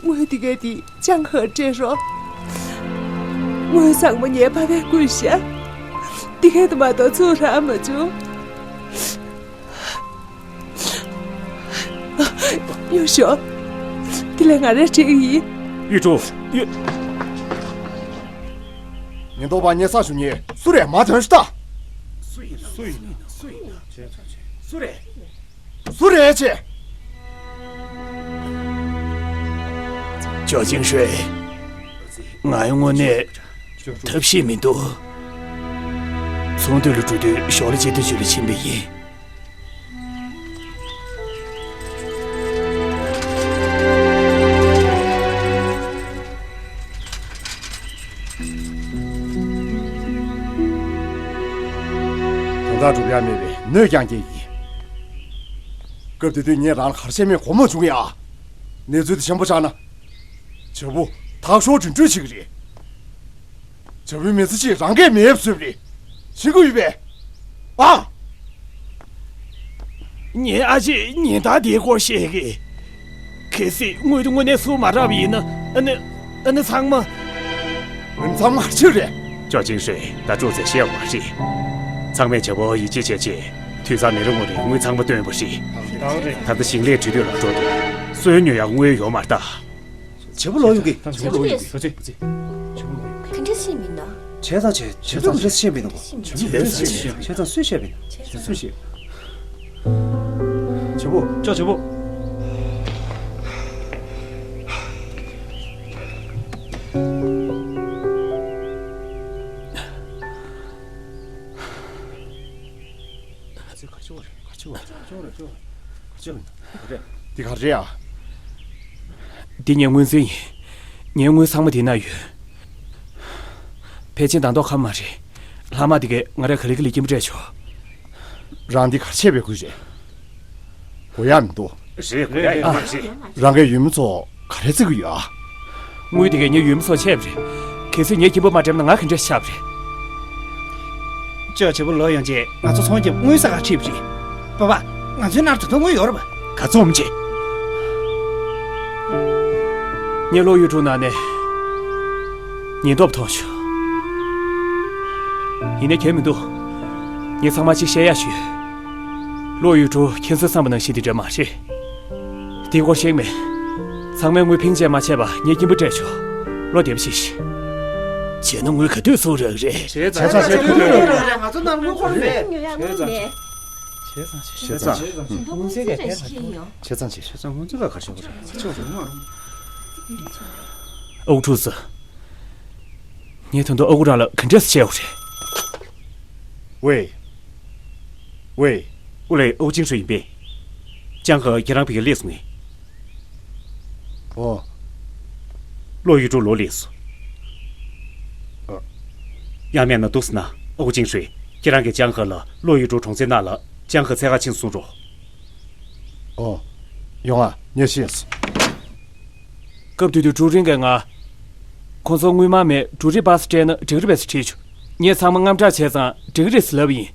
དངུལ་དེ་གས་དེ་ལྕང་ཁར་སྤྲད་རོགས། དངུལ་ཚང་མ་ངའི་པ་ཕས་བརྐུས་ཤག་དེ་གས་དེ་མ་གཏོགས་ཚུར་རག་མ་བྱུང་། གཡུ་ཞོ། དེ་ལས་ང་རས་སྤྲད་ཀྱི་ཡིན། གཡུ་ཀྲུའུ། གཡུ། ཉེན་རྟོག་པ་སྙན་སེང་ཞུ་མཁན་སུ་རེད། མར་ཐོན་ཤོག་ད། སུ་ཡིན་ན། སུ་ཡིན་ན། སུ་ཡིན་ན། སུ་རེད། སུ་རེད་ཅེ། ཅོ་ཅིང་ཧྲུའེ། ང་ཡང་དངོས་གནས་ཐབས་ཤེས་མི་འདུག་ཚོང་འདུས་ལ་འགྲོ་དུས་ཞོར་ལ་སྤྱི་བདེ་ཅུས་ལ་ཕྱིན་པ་ཡིན། དོན་དག་སྒྲུབ་ཡ་མེད་པའི་གནོད་རྐྱང་རྐྱང་ཡིན། སྐབས་དེ་དུས་ངས་རང་ལ་ག་རེ་བཤད་མིན་གོ་མ་བྱུང་ཡ། གནས་ཚུལ་དེ་ཆེན་པོ་ཆགས་ན། བྱ་བུ་ཐག་ཤོར་འགྲིམ་འགྲུལ་བྱེད་ཀྱི་རེད། བྱ་བུའི་མི་ཚེ་གཅིག་རང་གིས་མེད་པ་བཟོས་པ་རེད། ཤེས་ཀྱི་ཡོད་པས། ཨ། ངའི་ཨ་ཅེས་ཉིན་ལྟར་དེའི་སྐོར་བཤད་ཀྱི། གལ་སྲིད་དངུལ་དེ་དངོས་གནས་ཚུར་མ་རག་པ་ཡིན་ན། ཨ་ནི། ཨ་ནི་ཚང་མ། ཨ་ནི་ཚང་མ་ཅི་རེད། ཅོ་ཅིང་ཧྲེ། ད་ཅུང་ཟད་བཤད་ཡོད་མ་རེད། ཚང་མས་བྱ་བུར་ཡིད་ཆེས་བྱས་རྗེས། དུས་བཟང་མེ་རི་སྔོན་རེ་དངུལ་ཚང་མ་བཏོན་པ་རེད། ད་ལྟ་ཞིང་ལས་གྲོས་བསྡུར་ལ་འགྲོ་འདུག་སོན་ཉོ་ཡག་དངུལ་ཡོད་མ་རེད་ད། བྱ་བུ་ལོག་ཡོང་གི། བྱ་བུ་ལོག་ཡོང་གི། ཨ་ཙི། བྱ་བུ་ལོག་ཡོང་གི། ག་འདྲ་ཞིག་མིན་ན། བྱས་ཙང་བྱས། བྱས་ཙང་འདྲ་ཞིག་མིན་ནོ། བྱས་ཙང་སུས་བཤད་པ་ཡིན་ནོ། སུས་བཤད། སུས་བཤད། བྱ་བུ། ཅོ་བྱ་བུ། འདི་ག་རེ་རེད་ཨ། འདི་ངའི་དངུལ་འཛིན་ཡིན། ངའི་དངུལ་ཚང་མ་འདི་ན་ཡོད། ཕལ་ཆེར་འདང་དོགས་ཁ་མ་རེད། ལྷག་མ་འདི་གས་ང་རས་ག་ལེ་ག་ལེ་སྐྱིན་པ་སྤྲད་ཆོག་རང་འདི་ག་རེ་བྱས་པའི་དགོས་རེད། དགོས་ཡ་མི་འདུག་རེད། དགོས་ཡ་ཡོད་མ་རེད། རང་གི་ཡུལ་མི་ཚོ་ག་རེ་བརྩི་གི་ཡོད་ཨ། དངུལ་དེ་གས་ངའི་ཡུལ་མི་ཚོ་ཆད་པ་རེད། གལ་སྲིད་ངས་སྐྱིན་པ་མ་སྤྲད་ན་ང་ག་འདྲ་ཆགས་པ་རེད། ཅོ་བྱ་བུ་ལོག་ཡོང་རྗེས་ང་ཚོ་ཚོང་རྒྱབ་དངུལ་ས་ག་ཁྲིད་པ་རེད། པ་པ། ང་ཚོའི་ནང་ད་དུང་དངུལ་ཡོད་རེད་པ། ག་ཚོད་ཅིག་ངས་ལོ་ཡུལ་གྲུ་ནང་ནས་ཉེན་རྟོག་པ་མཐོང་བྱུང་། ཡིན་ནའི་གལ་མི་འདུག་ངས་ཚང་མ་ཅིག་བཤད་ཡ་ཞུས། བློ་ཡུལ་གྲུ་ཁྱེད་ཚོས་བསམ་པ་ནང་བཞིན་དེ་འདྲ་མ་རེད། དེའི་སྐོར་ཤེས་མེད། ཚང་མས་དངུལ་ཕིང་བྱས་མ་བྱས་པ་ངས་སྐྱིན་པ་སྤྲད་ཆོག་བློ་བདེ་པོ་བྱེད་ཤིག་བྱས་ན་དངུལ་ག་དུས་གསོག་རག་རེད། བྱས་ཙང་བྱས་ཙང་། ང་ཚོ་ནང་དངུལ་འཁོར་མེད། བྱས་ཙང་། བྱས་ཙང་། ད་ཁོང་ཚོས་ལས་ཤིག་ཡིན་ཡང་། བྱས་ཙང་བྱས། བྱས་ཙང་ཁོང་ཚོས་ལ་ག་རེ་བྱེད་དགོས་རེད། ཨ་ཁུ་ཁྲུའུ་ཙི། ངས་ད་དུང་ཨ་ཁུ་རང་ལ་ག་འདྲས་བཤད་དགོས་རེད། ཝེ། ཝེ། ཨོ་ལེ། ཨོ་ཅིང་ཧྲུའེ་ཡིན་པས། ཅང་ཧེ་ཁྱེད་རང་ཕ་གིར་སླེབས་སོང་ངས། ཨོ། བློ་ཡུལ་གྲུ་ལོག་སླེབས་སོང་། ཨ། ཡང་མེད་ན་འདུག་སེ་ན། ཨོ་ཅིང་ཧྲུའེ། ཁྱེད་རང་གིས་ཅང་ཧེ་ལ་བློ་ཡུལ་གྲུ་གྲོང་གསེབ་ནང་ལ་ཅང་ཧེ་འཚོལ་ག་ཕྱིན་སོང་གསུང་རོགས། ཨོ། ཡོང་ང་། ངས་ཤེས་སོང་། སྐབས་དེ་དུས་ཀྲུའུ་རིན་གྱིས་ང་། ཁོང་ཚོ་དངུལ་སྨར་མེད་འབྲུ་རིགས་པ་སེ་སྤྲད་ན་འགྲིག་གི་རེད་ཟེར་དྲིས་བྱུང་། ངས་ཚང་མ་དངངས་སྐྲག་བྱས་ཙང་འགྲིག་གི་རེད་ཟེར་ལབ་ཡིན།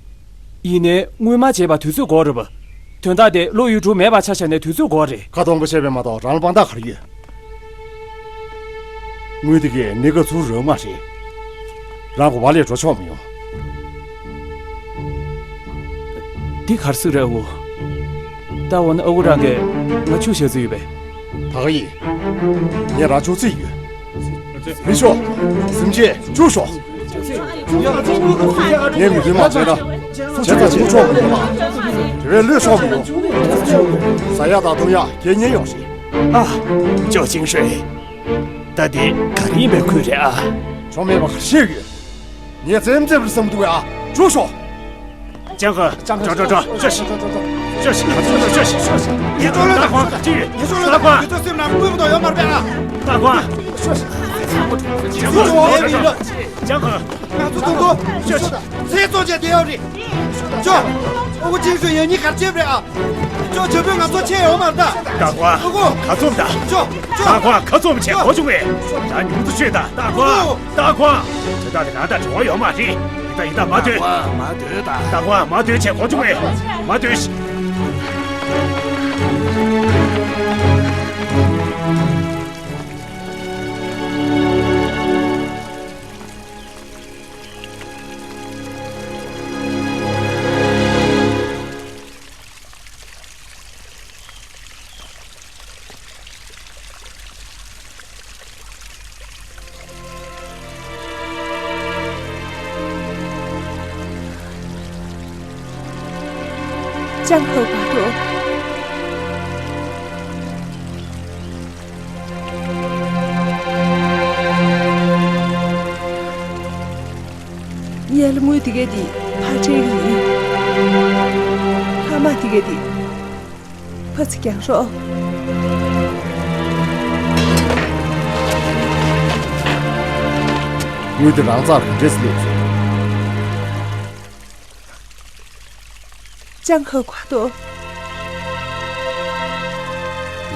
ཡིན་ནའི་དངུལ་སྨར་བྱེད་པར་དུས་ཚོད་འགོར་རེད་པ། དོན་དག་དེ་བློ་ཡུལ་གྲུ་མེད་པ་ཆ་བཞག་ནས་དུས་ཚོད་འགོར་རེད། ཁ་སྟོང་པོ་བཤད་པས་མ་གཏོགས་རང་ལ་དཔང་རྟགས་ག་རེ་ཡོད། དངུལ་དེ་གས་གནས་སྐབས་ཚུར་རག་མ་རེད། རང་གི་བ་ལས་འགྲོ་ཆོག་མི་ཡོང་། འདི་ག་རེ་ཟེར་རེད་ཨ་ཁུ། ད་འོ་ན་ཨ་ཁུ་རང་གིས་ང་ཆུ་བཞག་རྩིས་ཡོད་པས། ད་ག་ཡིན། ངས་རང་ཆུ་རྩིས་ཡོད། མི་ཤོག་སེམས་ཅན་ཆུ་ཤོག་ངས་མི་མཐུན་མ་བྱས་ན། བྱས་ཙང་ཆུ་ཆོག་མི་འདུག་ལ། དེ་བས་ལོས་ཤོག་མི་འདུག་ཟ་ཡག་དང་འཐུང་ཡག་ཁྱེད་ཉན་ཡོང་ཞིག་ཨ། ཅོ་ཅིང་ཧྲུའེ། ད་འདི་ག་རེ་ཡིན་པའི་ཁུལ་རེད་ཨ། ཆོ་མེད་པ་ག་ཤེས་ཡོད། ངས་རྩེད་མོ་རྩེ་བར་བསམ་འདུག་ཨ། ཅོ་ཤོག་ཅང་ཧེ། ཅང་ཧེ། འགྲོ་འགྲོ་འགྲོ། ཤོག་ཤིག་ཤོག་ཤིག་ཤོག་ཤིག་ཤོག་ཤིག་ཤོག་ཤིག་ངས་ཅོ་ལོ་ད་ཁོང་ཅི་ཡོད། ངས་ཅོ་ལོ་ད་ཁོང་། ཁྱེད་ཚོ་སེམས་ནང་དངུལ་མ་གཏོགས་ཡོད་མ་རེད་པས་ཨ། ད་ཁོང་། ཤོག་ཤིག་ཅང་ཧེ། ང་ཚོ་ཐུག་ཐུག་ཤོག་ཤིག་ཚེ་གཙོ་ཆེ་དེ་ཡོད་རེད། ཅོ། ཨོ་ཁུ་ཅིང་ཧྲུའེ་ཡང་སྙིང་གར་བྱེད་པ་རེད་ཨ། ཅོ་བྱ་བོས་ང་ཚོ་ཆེ་ཡོད་མ་རེད་ད། ད་ཁོང་ཨ་ཁུ། ཁ་བཙུམ་ད། ཅོ། ཅོ། ད་ཁོང་ཁ་བཙུམ་བྱས་གོ་བྱུང་བས། ད་ཉུང་དུ་ཤོད་ད། ད་ཁོང་ཨ་ཁུ། ད་ཁོང་། དེ་དག་དེ་རང་དང་བྲོ་བ་ཡོད་མ་རེད། ཡིན་ད་ཡིན་ད་མ་སྡོད། ད་ཁོང་ཨ་མ་སྡོད་ད། ད་ཁོང་ཨ་མ་སྡོད་བྱས་གོ་བྱུང་བས། མ་སྡོད་ཤིག་ཅང་ཧོ་བ་ཏོ། ངའི་ལ་དངུལ་དེ་གས་དེ་ཕར་སྤྲད་གི་ཡིན། ལྷག་མ་དེ་གས་དེ་ཕར་ཚུར་རྒྱག་རོགས། དངུལ་དེ་རང་རྩར་ག་འདྲས་སླེབས་སོང་། ཅང་ཧོ་བ་ཏོ།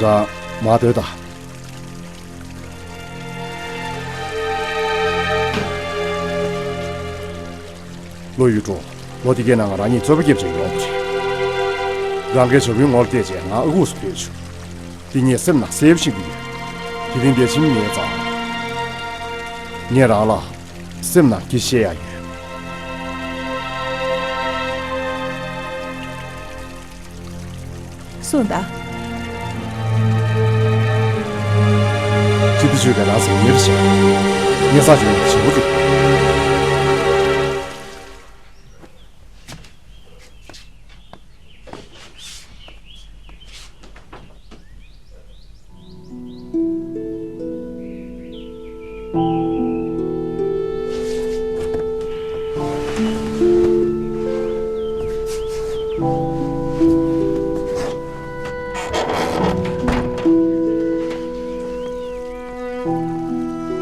རང་མ་སྡོད་དང་། ལོ་ཡུལ་གྲུ། ལོ་དེ་གའི་ནང་ང་རང་ཉིད་རྩོད་པ་རྒྱབ་བྱས་ཡོང་བ་རེད། རང་གིས་བྱ་བའི་ངོ་ལ་བལྟས་བྱས་ང་ཨ་ཁུ་སུ་བོས་བྱུང་། དེ་ངས་སེམས་ནང་གསལ་པོ་ཤེས་ཀྱི་ཡོད། དེ་རིང་འདིར་ཕྱིན་ཡོང་ཙང་། ངས་རང་ལ་སེམས་ནང་གི་བཤད་ཡ་ཡོད། སོང་ད། ཁྱེད་དེ་ཆོས་ཀྱི་རང་སེམས་ཉེར་བཞག་ངས་ས་བྱུང་བའི་བྱེད་པོ་རེད།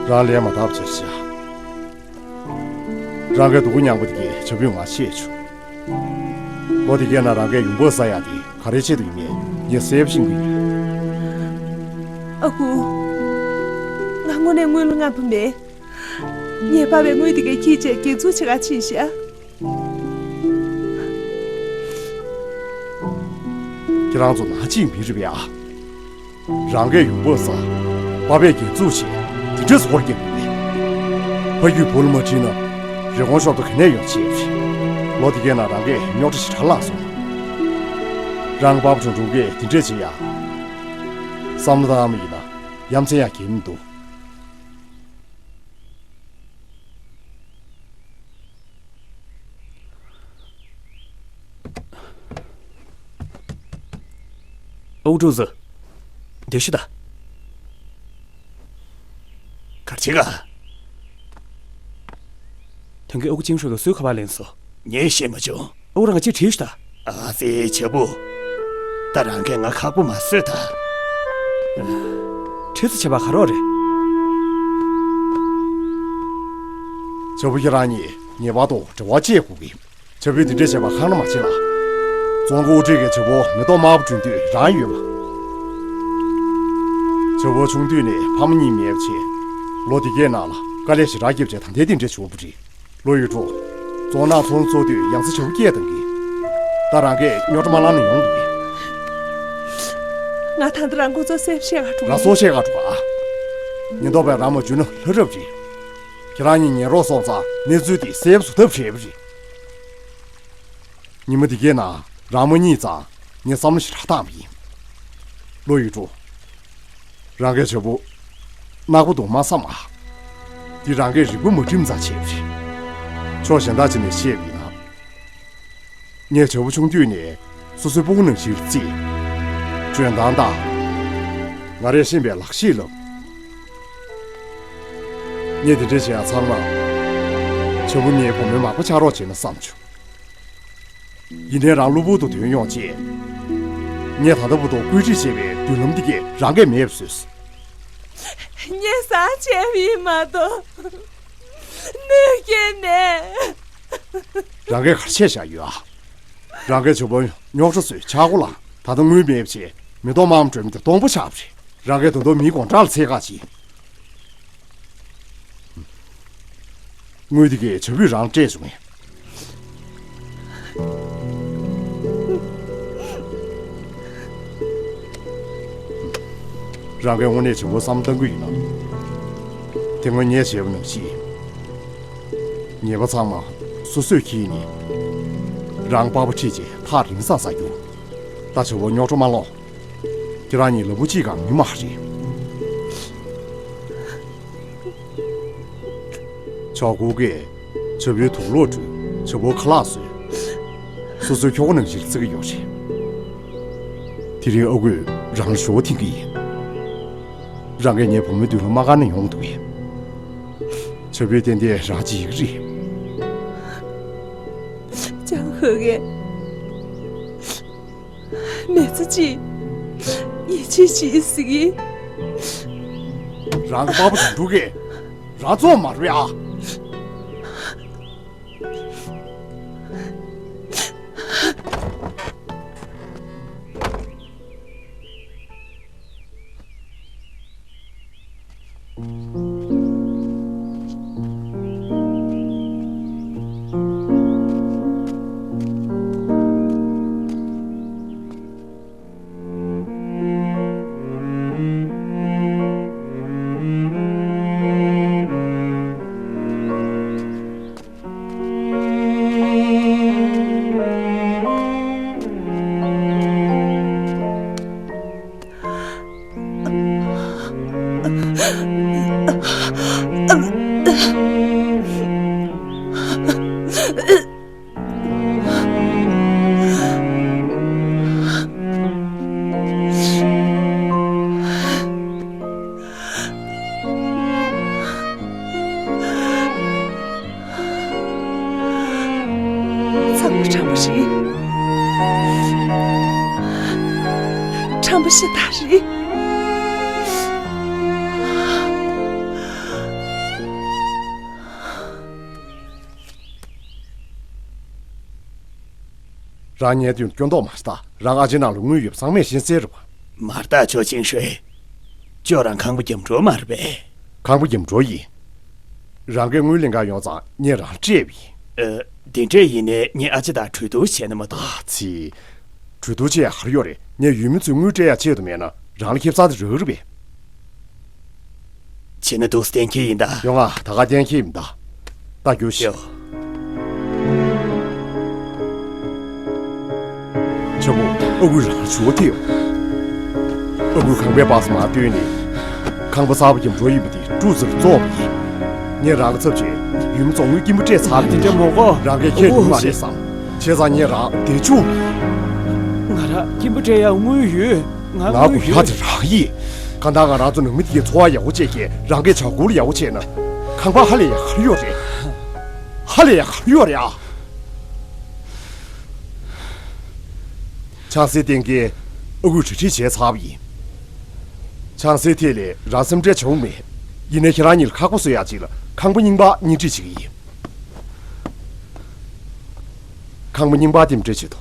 རང་ལས་མ་དག་པ་ཅིག་བྱ། རང་གི་སྡུག་གུ་མྱངས་པ་དེ་གའི་བྱ་བུས་ང་ཤེས་བྱུང་། ལོ་དེ་གའི་ནང་རང་གའི་ཡོང་འབབ་ཟ་ཡག་དེ་ག་རེ་ཆེད་དུ་ཡིན་མིན་ངས་གསལ་པོ་ཤེས་ཀྱི་ཡོད། ཨ་ཁུ། ང་དངོས་གནས་དངུལ་ལ་དངངས་པ་མེད། ངས་སྤར་བའི་དངུལ་དེ་གའི་ཁྱི་བྱས་འགན་འཛུགས་བྱེད་ག་ཕྱིན་ཤག་ཁྱེད་རང་ཚོ་ནང་གཅིག་མི་རེད་པས་ཨ། རང་གའི་ཡོང་འབབ་ཟ། སྤར་བའི་འགན་འཛུགས་བྱས་དེ་འདྲས་སུ་ཧོར་རྒྱབ་ཡོད་པས། ཕ་རྒྱུད་བུ་ལ་མ་དྲིས་ན་རི་ཀོན་ཤོབ་ཏུ་ག་ནས་ཡོང་བྱས་རེད། ལོ་དེ་གའི་ནང་རང་གའི་རྙོག་དྲ་ཞིག་དྲག་ལངས་སོང་། རང་གི་པ་ཕ་ཁྲུང་ཁྲུང་གིས་དེ་འདྲས་བྱེད་ཡ། བསམ་བློ་བཏང་བ་ཡིན་ན་ཡ་མཚན་ཡང་གང་ཡང་མི་འདུག། ཨོ་ཀྲུའུ་ཙི། འདིར་ཤོག་དང་། ག་རེ་བྱེད་ག། དོན་གྱི་ཨ་ཁུ་ཅིང་ཧྲུའུ་དང་སུའི་ཁ་པར་ལེན་སོང་། ངས་ཤེས་མ་བྱུང་། ཨ་ཁུ་རང་ག་ཅིག་དྲིས་ཤོག་དང་། ཨ་ཙི་བྱ་བུ། ད་རང་གིས་ང་ཁག་པོ་མ་བཟོས་དང་། ཁྲིད་ཚོ་བྱས་པ་ག་རོགས་རེད། བྱ་བུ་ཁྱེད་རང་གཉིས་ངེས་པར་དུ་འབྲེལ་བ་བཅད་དགོས་ཀྱི། བྱ་བུས་འདི་འདྲས་བྱས་པ་ཁག་ན་མ་བྱེད་ལ། རྫོང་སྐུ་དབུ་ཁྲིད་ཀྱིས་བྱ་བུ་མེ་ཏོག་དམར་པོ་བསྐྲུན་དུས་རང་ཡོད་པ། བྱ་བུ་ཆུང་དུས་ནས་ཕ་མ་གཉིས་མེད་པ་བྱས། ལོ་འདི་གའི་ནང་ལ་དཀའ་ལས་ཞེ་དྲག་བརྒྱབ་བྱས་ད་ལྟའི་འདི་འདྲས་བྱུང་བ་རེད། ལོ་ཡོད་འགྲོ། རྫོང་ནང་ཚོང་འཚོགས་དུས་ཡང་སེ་བྱ་བུ་སྐད་བཏང་གི། ད་རང་གིས་རྙོག་དྲ་མ་ལངས་ན་ཡོང་འདུག་གི། ང་ད་ལྟ་རང་ཁོང་ཚོར་གསལ་པོ་བཤད་ག་འགྲོ། རང་སྲོག་བཤད་ག་འགྲོ་ཨ། ཉེན་རྟོག་པས་རང་མ་འཇུས་ན་ལྷ་རབ་རེད། ཁྱེད་རང་གཉིས་ཉན་རོགས་སོང་ཙང་གནས་ཚུལ་དེ་གསལ་པོ་བཟོ་ཐབས་བྱས་པ་རེད། ཉི་མ་འདི་གའི་ནང་རང་མ་གཉིད་ཙང་ངས་བསམ་བློ་ཞེ་དྲག་བཏང་བ་ཡིན། ལོ་ཡོད་འགྲོ། རང་གིས་བྱ་བུ་ནག་པོ་འདུག་མ་བསམ་ཨ། འདི་རང་གིས་རིག་པ་མ་བསྒྲིམས་ཙང་བྱས་པ་རེད། ཕྱོགས་གཞན་དག་ཅིག་ནས་བཤད་པ་ཡིན་ན། ངས་བྱ་བུ་ཆུང་དུས་ནས་སོ་སོའི་སྤུ་གུ་ནང་བཞིན་བརྩིས། འཇོན་ཐང་དང་། ང་རས་ཤེས་པའི་ལག་ཤེས་བསླབས། ངས་དེ་འདྲ་བྱེད་ཡ་ཚང་མ། བྱ་བུ་ངའི་བུ་མོའི་མག་པ་ཆགས་རོགས་བྱས་ན་བསམ་བྱུང་། ཡིན་ནའི་རང་གློ་བུར་དུ་ཐོན་ཡོང་རྗེས། ངས་ད་ལྟ་བར་དུ་བཀོད་སྒྲིག་བྱས་པའི་མདུན་ལམ་འདི་གས་རང་གིས་མེད་པ་བཟོས། ངས་ཟ་བྱས་པ་ཡིན་མ་གཏོགས། གནོད་སྐྱེལ་ནས། རང་གིས་ག་རེ་བྱས་བཞག་ཡོད་ཨ། རང་གིས་བྱ་བུ་རྙོག་དྲ་བཟོས་ཆག་སྒོ་ལངས། ད་ལྟ་དངུལ་མེད་པ་བྱས་མེ་ཏོག་དམར་མོ་སྤྲོད་མི་དེ་སྟོང་པ་ཆགས་པ་རེད། རང་གིས་ད་དུང་མིའི་དགོང་དག་ལ་འཚོལ་ག་བྱེད། དངུལ་དེ་གས་བྱ་བུས་རང་སྤྲད་བྱུང་ངས། རང་གིས་དངོས་གནས་བྱ་བུར་བསམ་བློ་གཏང་གི་ཡོད་ན། དེ་སྔོན་ངས་བྱས་པ་ནང་བཞིན། ཉེས་པ་ཚང་མ་སོ་སོས་འཁྱེར་ནས། རང་པགས་པ་ཁྲིད་བྱས་ཐག་རིང་སར་ཟ་རྒྱུ། ད་བྱ་བུར་རྙོག་དྲ་མ་སློང་། ཁྱེད་རང་གཉིས་ལ་བུ་གཅིག་གང་ཡོད་མ་རེད། ཆོག་གུ་གིས་བྱ་བུའི་དུག་ལོག་བཀྲུས། བྱ་བུར་ཁ་ལག་བཟོས། སོ་སོའི་ཁྱོ་ག་ནང་བཞིན་བརྩི་གི་ཡོད་རེད། དེ་རིང་ཨ་ཁུས་རང་ལ་ཞུ་བ་འཐེན་གི་ཡིན། རང་གིས་ངའི་བུ་མོའི་མདུན་ལ་མ་དགའ་ན་ཡོང་འདུག་གས། བྱ་བུས་ཏན་ཏན་རང་བརྗེད་ཀྱི་རེད། ཅང་ཧུ་གིས། མི་ཚེ་གཅིག་ཡིད་ཆེས་བྱེད་ཟེར་གི། རང་གི་པགས་པ་དུག་འགྲོ་གི། རང་བཙོང་མ་རེད་ཨ། ཚང་མ་ཁྲམ་པ་རེད། ཁྲམ་པ་ཤ་སྟག་རེད། རང་ཉལ་དུས་སྐྱོན་མདོག་མ་ཤེས་ད། རང་ཨ་ཅེ་ནང་ལ་དངུལ་ཡོད་པ་ཚང་མས་ཤེས་གསལ་རེད་པ། མ་རེད་ད་ཅོ་ཆིང་ཧྲེ། ཅོ་རང་ཁང་པ་རྒྱབ་འགྲོ་མ་རེད་པས། ཁང་པ་རྒྱབ་འགྲོ་ཡིན། རང་གིས་དངུལ་ལེན་ག་ཡོང་ཙང་ངས་རང་སྤྲད་པ་ཡིན། ཨ། དེ་འདྲས་ཡིན་ནའི་ངས་ཨ་ཅེ་དང་གྲོས་བསྡུར་བྱས་ན་མ་གཏོགས། ཨ་ཙི། གྲོས་བསྡུར་བྱེད་ཡ་ག་རེ་ཡོད་རེད། ངས་ཡུལ་མི་ཚོས་དངུལ་སྤྲད་ཡ་ཆེད་དུ་མེད་ན་རང་ལ་ཁེ་བཟང་དེ་རག་གི་རེད་པས། བྱས་ན་འདུག་སེ་གཏན་འཁེལ་ཡིན་ད། ཡོང་ང་ད་ག་གཏན་འཁེལ་མིན་ད། ད་རྒྱུགས་ཤིག་ཡོ། ཆ་བོ། ཨ་ཁུས་རང་ཞུ་བ་དེ། ཨ་ཁུས་ཁང་པའི་པགས་མ་བཏོན་ནས། ཁང་པ་གསར་པ་ཀྱི་འགྲོ་ཡིན་པ་དེ་ཀྲུའུ་ཙིར་བཙོང་བ་ཡིན། ངས་རང་གི་ཚབ་བྱས་ཡུལ་མི་བཙོང་བའི་སྐྱིན་པ་སྤྲད་ཚར་བ་དེ་འདྲ་མོ་གོ། རང་གིས་ཁས་ལེན་མ་རེད་བསམ། བྱས་ཙང་ངས་རང་དེ་བཅུག་ང་ར་སྐྱིན་པ་སྤྲད་ཡ་དངུལ་ཡོད། ང་ང་དངུལ་དགོས་ཡ་ཡོད། དེ་རང་ཡིན། གང་ལྟར་ང་རང་ཚོ་ནང་མི་དེ་གའི་འཚོ་བ་ཡག་པོ་བྱས་ཀྱིས་རང་གིས་ཇའོ་གུའུ་ལ་ཡག་པོ་བྱས་ན། ཁང་པ་ཧ་ལས་ཡག་ག་རེ་ཡོད་རེད། ཧ་ལས་ཡག་ག་རེ་ཡོད་རེད་ཨ། ཆང་སའི་སྟེང་གི་ཨ་ཁུས་གྲ་སྒྲིག་བྱས་ཚར་བ་ཡིན། ཆང་སའི་ཐད་ལས་རང་སེམས་ཁྲལ་བྱེད་དགོས་མེད། ཡིན་ནའི་ཁྱེད་རང་གཉིས་ལ་ཁག་པོ་བཟོ་ཡག་ཅིག་ལ་ཁང་པ་རྙིང་པ་གཉེར་སྒྲིག་བྱེད་ཀྱི་ཡིན། ཁང་པ་རྙིང་པ་དེ་འདྲ་བྱེད་དོ།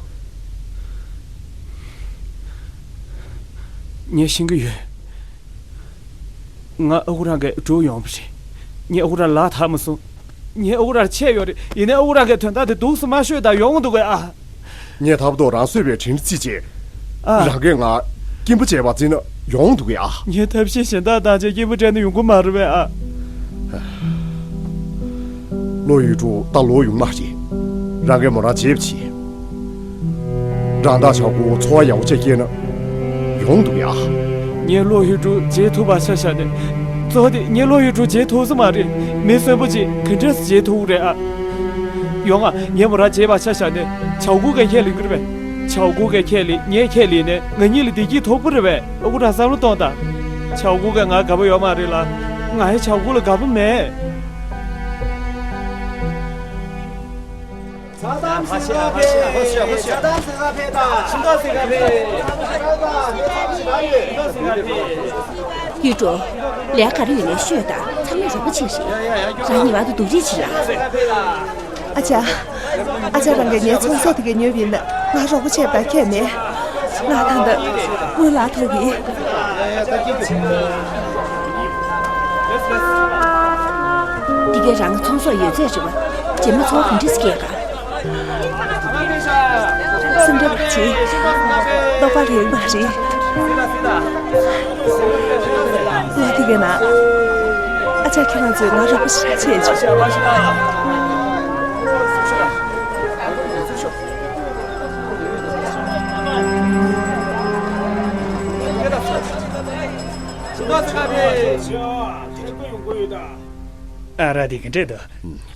ངས་ཤེས་ཀྱི་ཡོད། ང་ཨ་ཁུ་རང་གིས་སྒྲུག་ཡོང་བ་རེད། ངས་ཨ་ཁུ་རང་ལ་ལྟ་མ་སོང་། ངས་ཨ་ཁུ་རང་ཆད་ཡོད་རེད། ཡིན་ནའི་ཨ་ཁུ་རང་གིས་དོན་དག་དེ་སྡུག་སུ་མ་ཤོད་དང་ཡོང་འདུག་གས་ཨ། ངས་ཐབ་ཏོག་རང་གསོད་པའི་དྲིན་རྩིས་བྱས། ཨ། རང་གིས་ང་སྐྱིན་པ་བྱས་པ་བརྩིས་ན་ཡོང་འདུག་གས་ཨ། ངས་ཐབས་ཤེས་གཞན་དག་བཏང་བྱས་སྐྱིན་པ་སྤྲད་ན་ཡོང་གི་མ་རེད་པས་ཨ། བློ་ཡུལ་དུ་ད་ལོ་ཡོང་མ་རེད། རང་གིས་མོ་རང་བརྗེད་པ་བྱས། རང་དང་ཆག་སྒོ་འཚོ་བ་ཡག་པོ་བྱས་སྐྱེལ་ན་ཡོང་འདུག་ཡ། ངས་བློ་ཡུལ་དུ་བརྗེད་ཐུབ་པ་ཆ་བཞག་ནས། གཙོ་བོ་དེ་ངས་བློ་ཡུལ་དུ་བརྗེད་ཐུབ་ས་མ་རེད། མི་གསོན་པོ་ཅིག་ག་འདྲས་བརྗེད་ཐུབ་རེད་ཨ། ཡོང་ཨ། ངས་མོ་རང་བརྗེད་པ་ཆ་བཞག་ནས་ཆག་སྒོ་ག་ཁྱེད་ལེན་གི་རེད་པས། ཆག་སྒོ་ག་ཁྱེད་ལེན་ངས་ཁྱེད་ལེན་ནས་ང་གཉིས་ལ་བདེ་སྐྱིད་ཐོབ་ཀྱི་རེད་པས། ཨ་ཁུ་རང་བསམ་བློ་གཏོང་དང་། ཆག་སྒོ་ག་ང་དགའ་པོ་ཡོད་མ་རེད་ལ། ང་ཡི་ཆག་སྒོ་ལ་དགའ་པོ་མེད། ཡུལ་གྲུ། ལས་ཀ་རེ་ཡོད་ན་ཤོད་དང་། ཚང་མས་རོགས་པ་བྱེད་རེད། རང་ཉེ་བར་དུ་སྡུག་རུས་བྱེད་ལ། ཨ་ཅག་ཨ་ཅག་རང་གིས་ངའི་ཚོང་ཟོག་དེ་ག་ཉོས་པ་ཡིན་ན་ང་རོགས་པ་བྱེད་པ་ཁྱད་མེད། ང་ད་ལྟ་དངུལ་ལག་ཐོག་གི། འདི་ག་རང་གི་ཚོང་ཟོག་ཡོད་ཚད་རེད་པ། རྗེས་མ་ཚོང་ག་འདྲས་སྐྱེལ་ག། སེམས་ཁྲལ་མ་བྱེད། ལོག་པ་རེད་མ་རེད། ལོ་དེ་ག་ན། ཨ་ཅག་ཁྱེད་རང་ཚོས་ང་རོགས་པ་ཞེ་དྲག་བྱས་བྱུང་། ཨ་ར་དེ་ག་འདྲས་འདུག་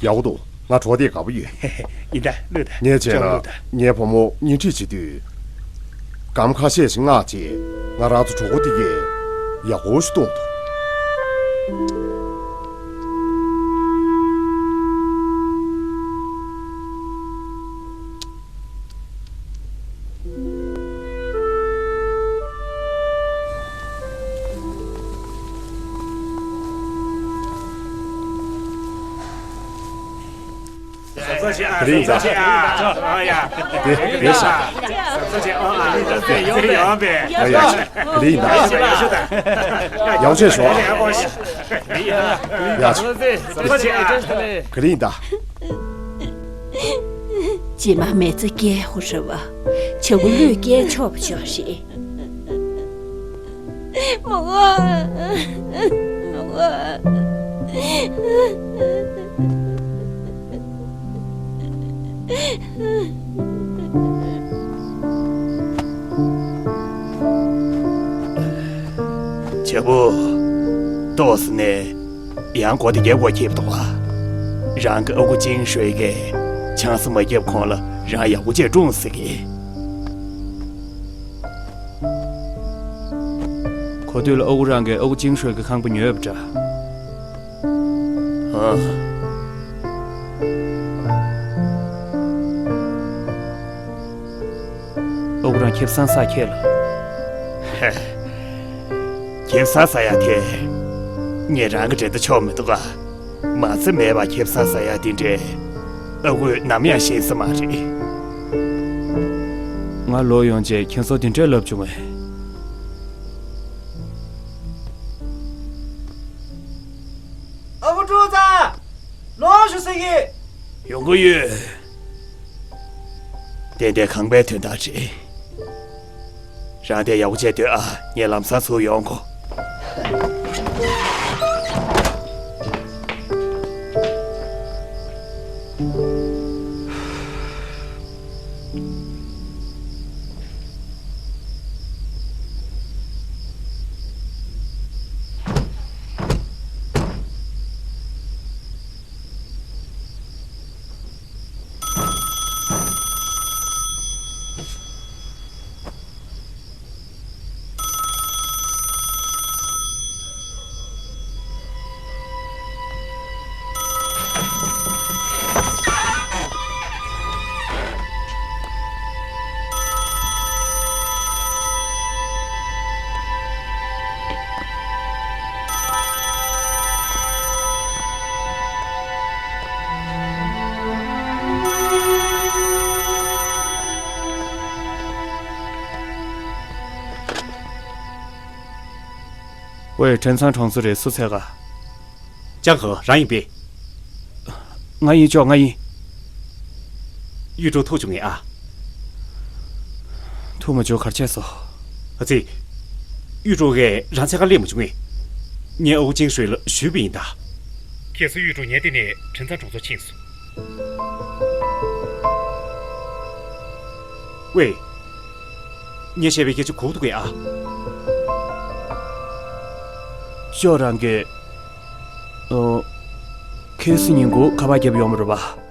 ཡག་པོ་འདུག་ང་གྲོགས་དེ་དགའ་པོ་ཡོད། ཡིན་ད་ལུས་ད། ངས་བྱས་ན་ངའི་བུ་མོ་གཉེན་སྒྲིག་བྱེད་དུས། སྒམ་ཁ་ཤས་ཤིག་མངགས་རྗེས་ང་རང་ཚོ་གྲོགས་པོ་དེ་གས་ཡག་པོ་ཞིག་གཏོང་ཐུབ། ག་རེ་ཡིན་ད། དེ་རེད་ཤག་ག་རེ་ཡིན་ད། ཡག་ཆེ་ཤོག་ཡག་ཆེ། ག་རེ་ཡིན་ད། རྗེས་མ་མི་ཚེ་སྐྱེལ་དགོས་རེད་པ། ཆ་བོ་ལུས་སྐྱེལ་ཆོག་པ་ཆོག་རེད། མོ། མོ། བྱ་བུ། ཏོག་ཙམ་ནས་ཡང་སྒོ་དེ་རྒྱབ་དགོས་ཁེལ་འདུག་ཨ། རང་གི་ཨ་ཁུ་ཅིང་ཧྲུའེ་གིས་ཆང་ས་མ་བརྒྱབ་གོང་ལ་རང་ཡག་པོ་བྱས་སྲུང་ཟེར་གི། གོ་ཐོས་ལ་ཨ་ཁུ་རང་གིས་ཨ་ཁུ་ཅིང་ཧྲུའེ་གི་ཁང་པ་ཉོས་པ་འདྲ། ཨ། ཨ་ཁུ་རང་ཁེ་བཟང་ཟ་ཁེལ་ལ། ཧེ། ཁེ་བཟང་ཟ་ཡ་དེ། ངས་རང་གི་འགྲན་ཟླ་ཆོག་མི་འདུག་ག་མ་ཚད་མེད་པ་ཁེ་བཟང་ཟ་ཡ་དེ་འདྲས། ཨ་ཁུས་ནམ་ཡང་ཤེས་ས་མ་རེད། ང་ལོག་ཡོང་རྗེས་ཁྱེད་ཚོ་དེ་འདྲས་ལབ་བྱུང་ངས། ཨ་ཁུ་ཀྲོའུ་ཙ། ལོག་ཤོག་ཟེར་གི། ཡོང་གི་ཡོད། ཏན་ཏན་ཁང་པའི་དོན་དག་རེད། རང་དེ་ཡག་པོ་བྱས་སྡོད་ཨ། ངས་ལམ་སང་ཚུར་ཡོང་གོ། ཝེ། ཁྲེན་ཚང་གྲོང་ཚོ་རེད། སུ་འཚོལ་ག། ཅང་ཧེ་རང་ཡིན་པས། ང་ཡིན་ཅོག་ང་ཡིན། གཡུ་སྒྲོན་ཐུག་བྱུང་ངས་ཨ། ཐུག་མ་བྱུང་གར་ཆས་སོ། ཨ་ཙི། གཡུ་སྒྲོན་གས་རང་འཚོལ་ག་སླེབས་མ་བྱུང་ངས། ངས་ཨོ་ཅིང་ཧྲུའེ་ལ་ཞུས་པ་ཡིན་ད། ཁྱེད་ཚོ་གཡུ་སྒྲོན་ཉལ་དེ་ནས་ཁྲེན་ཚང་གྲོང་ཚོར་ཕྱིན་སོང་། ཝེ། ངས་བཤད་པའི་སྐད་ཆ་གོ་གི་འདུག་གས་ཨ། ཅོག་རང་གིས། ཨོ། ཁེ་སི་ཉིན་གུང་ཁ་པར་བརྒྱབ་ཡོང་བ་རེད་པ།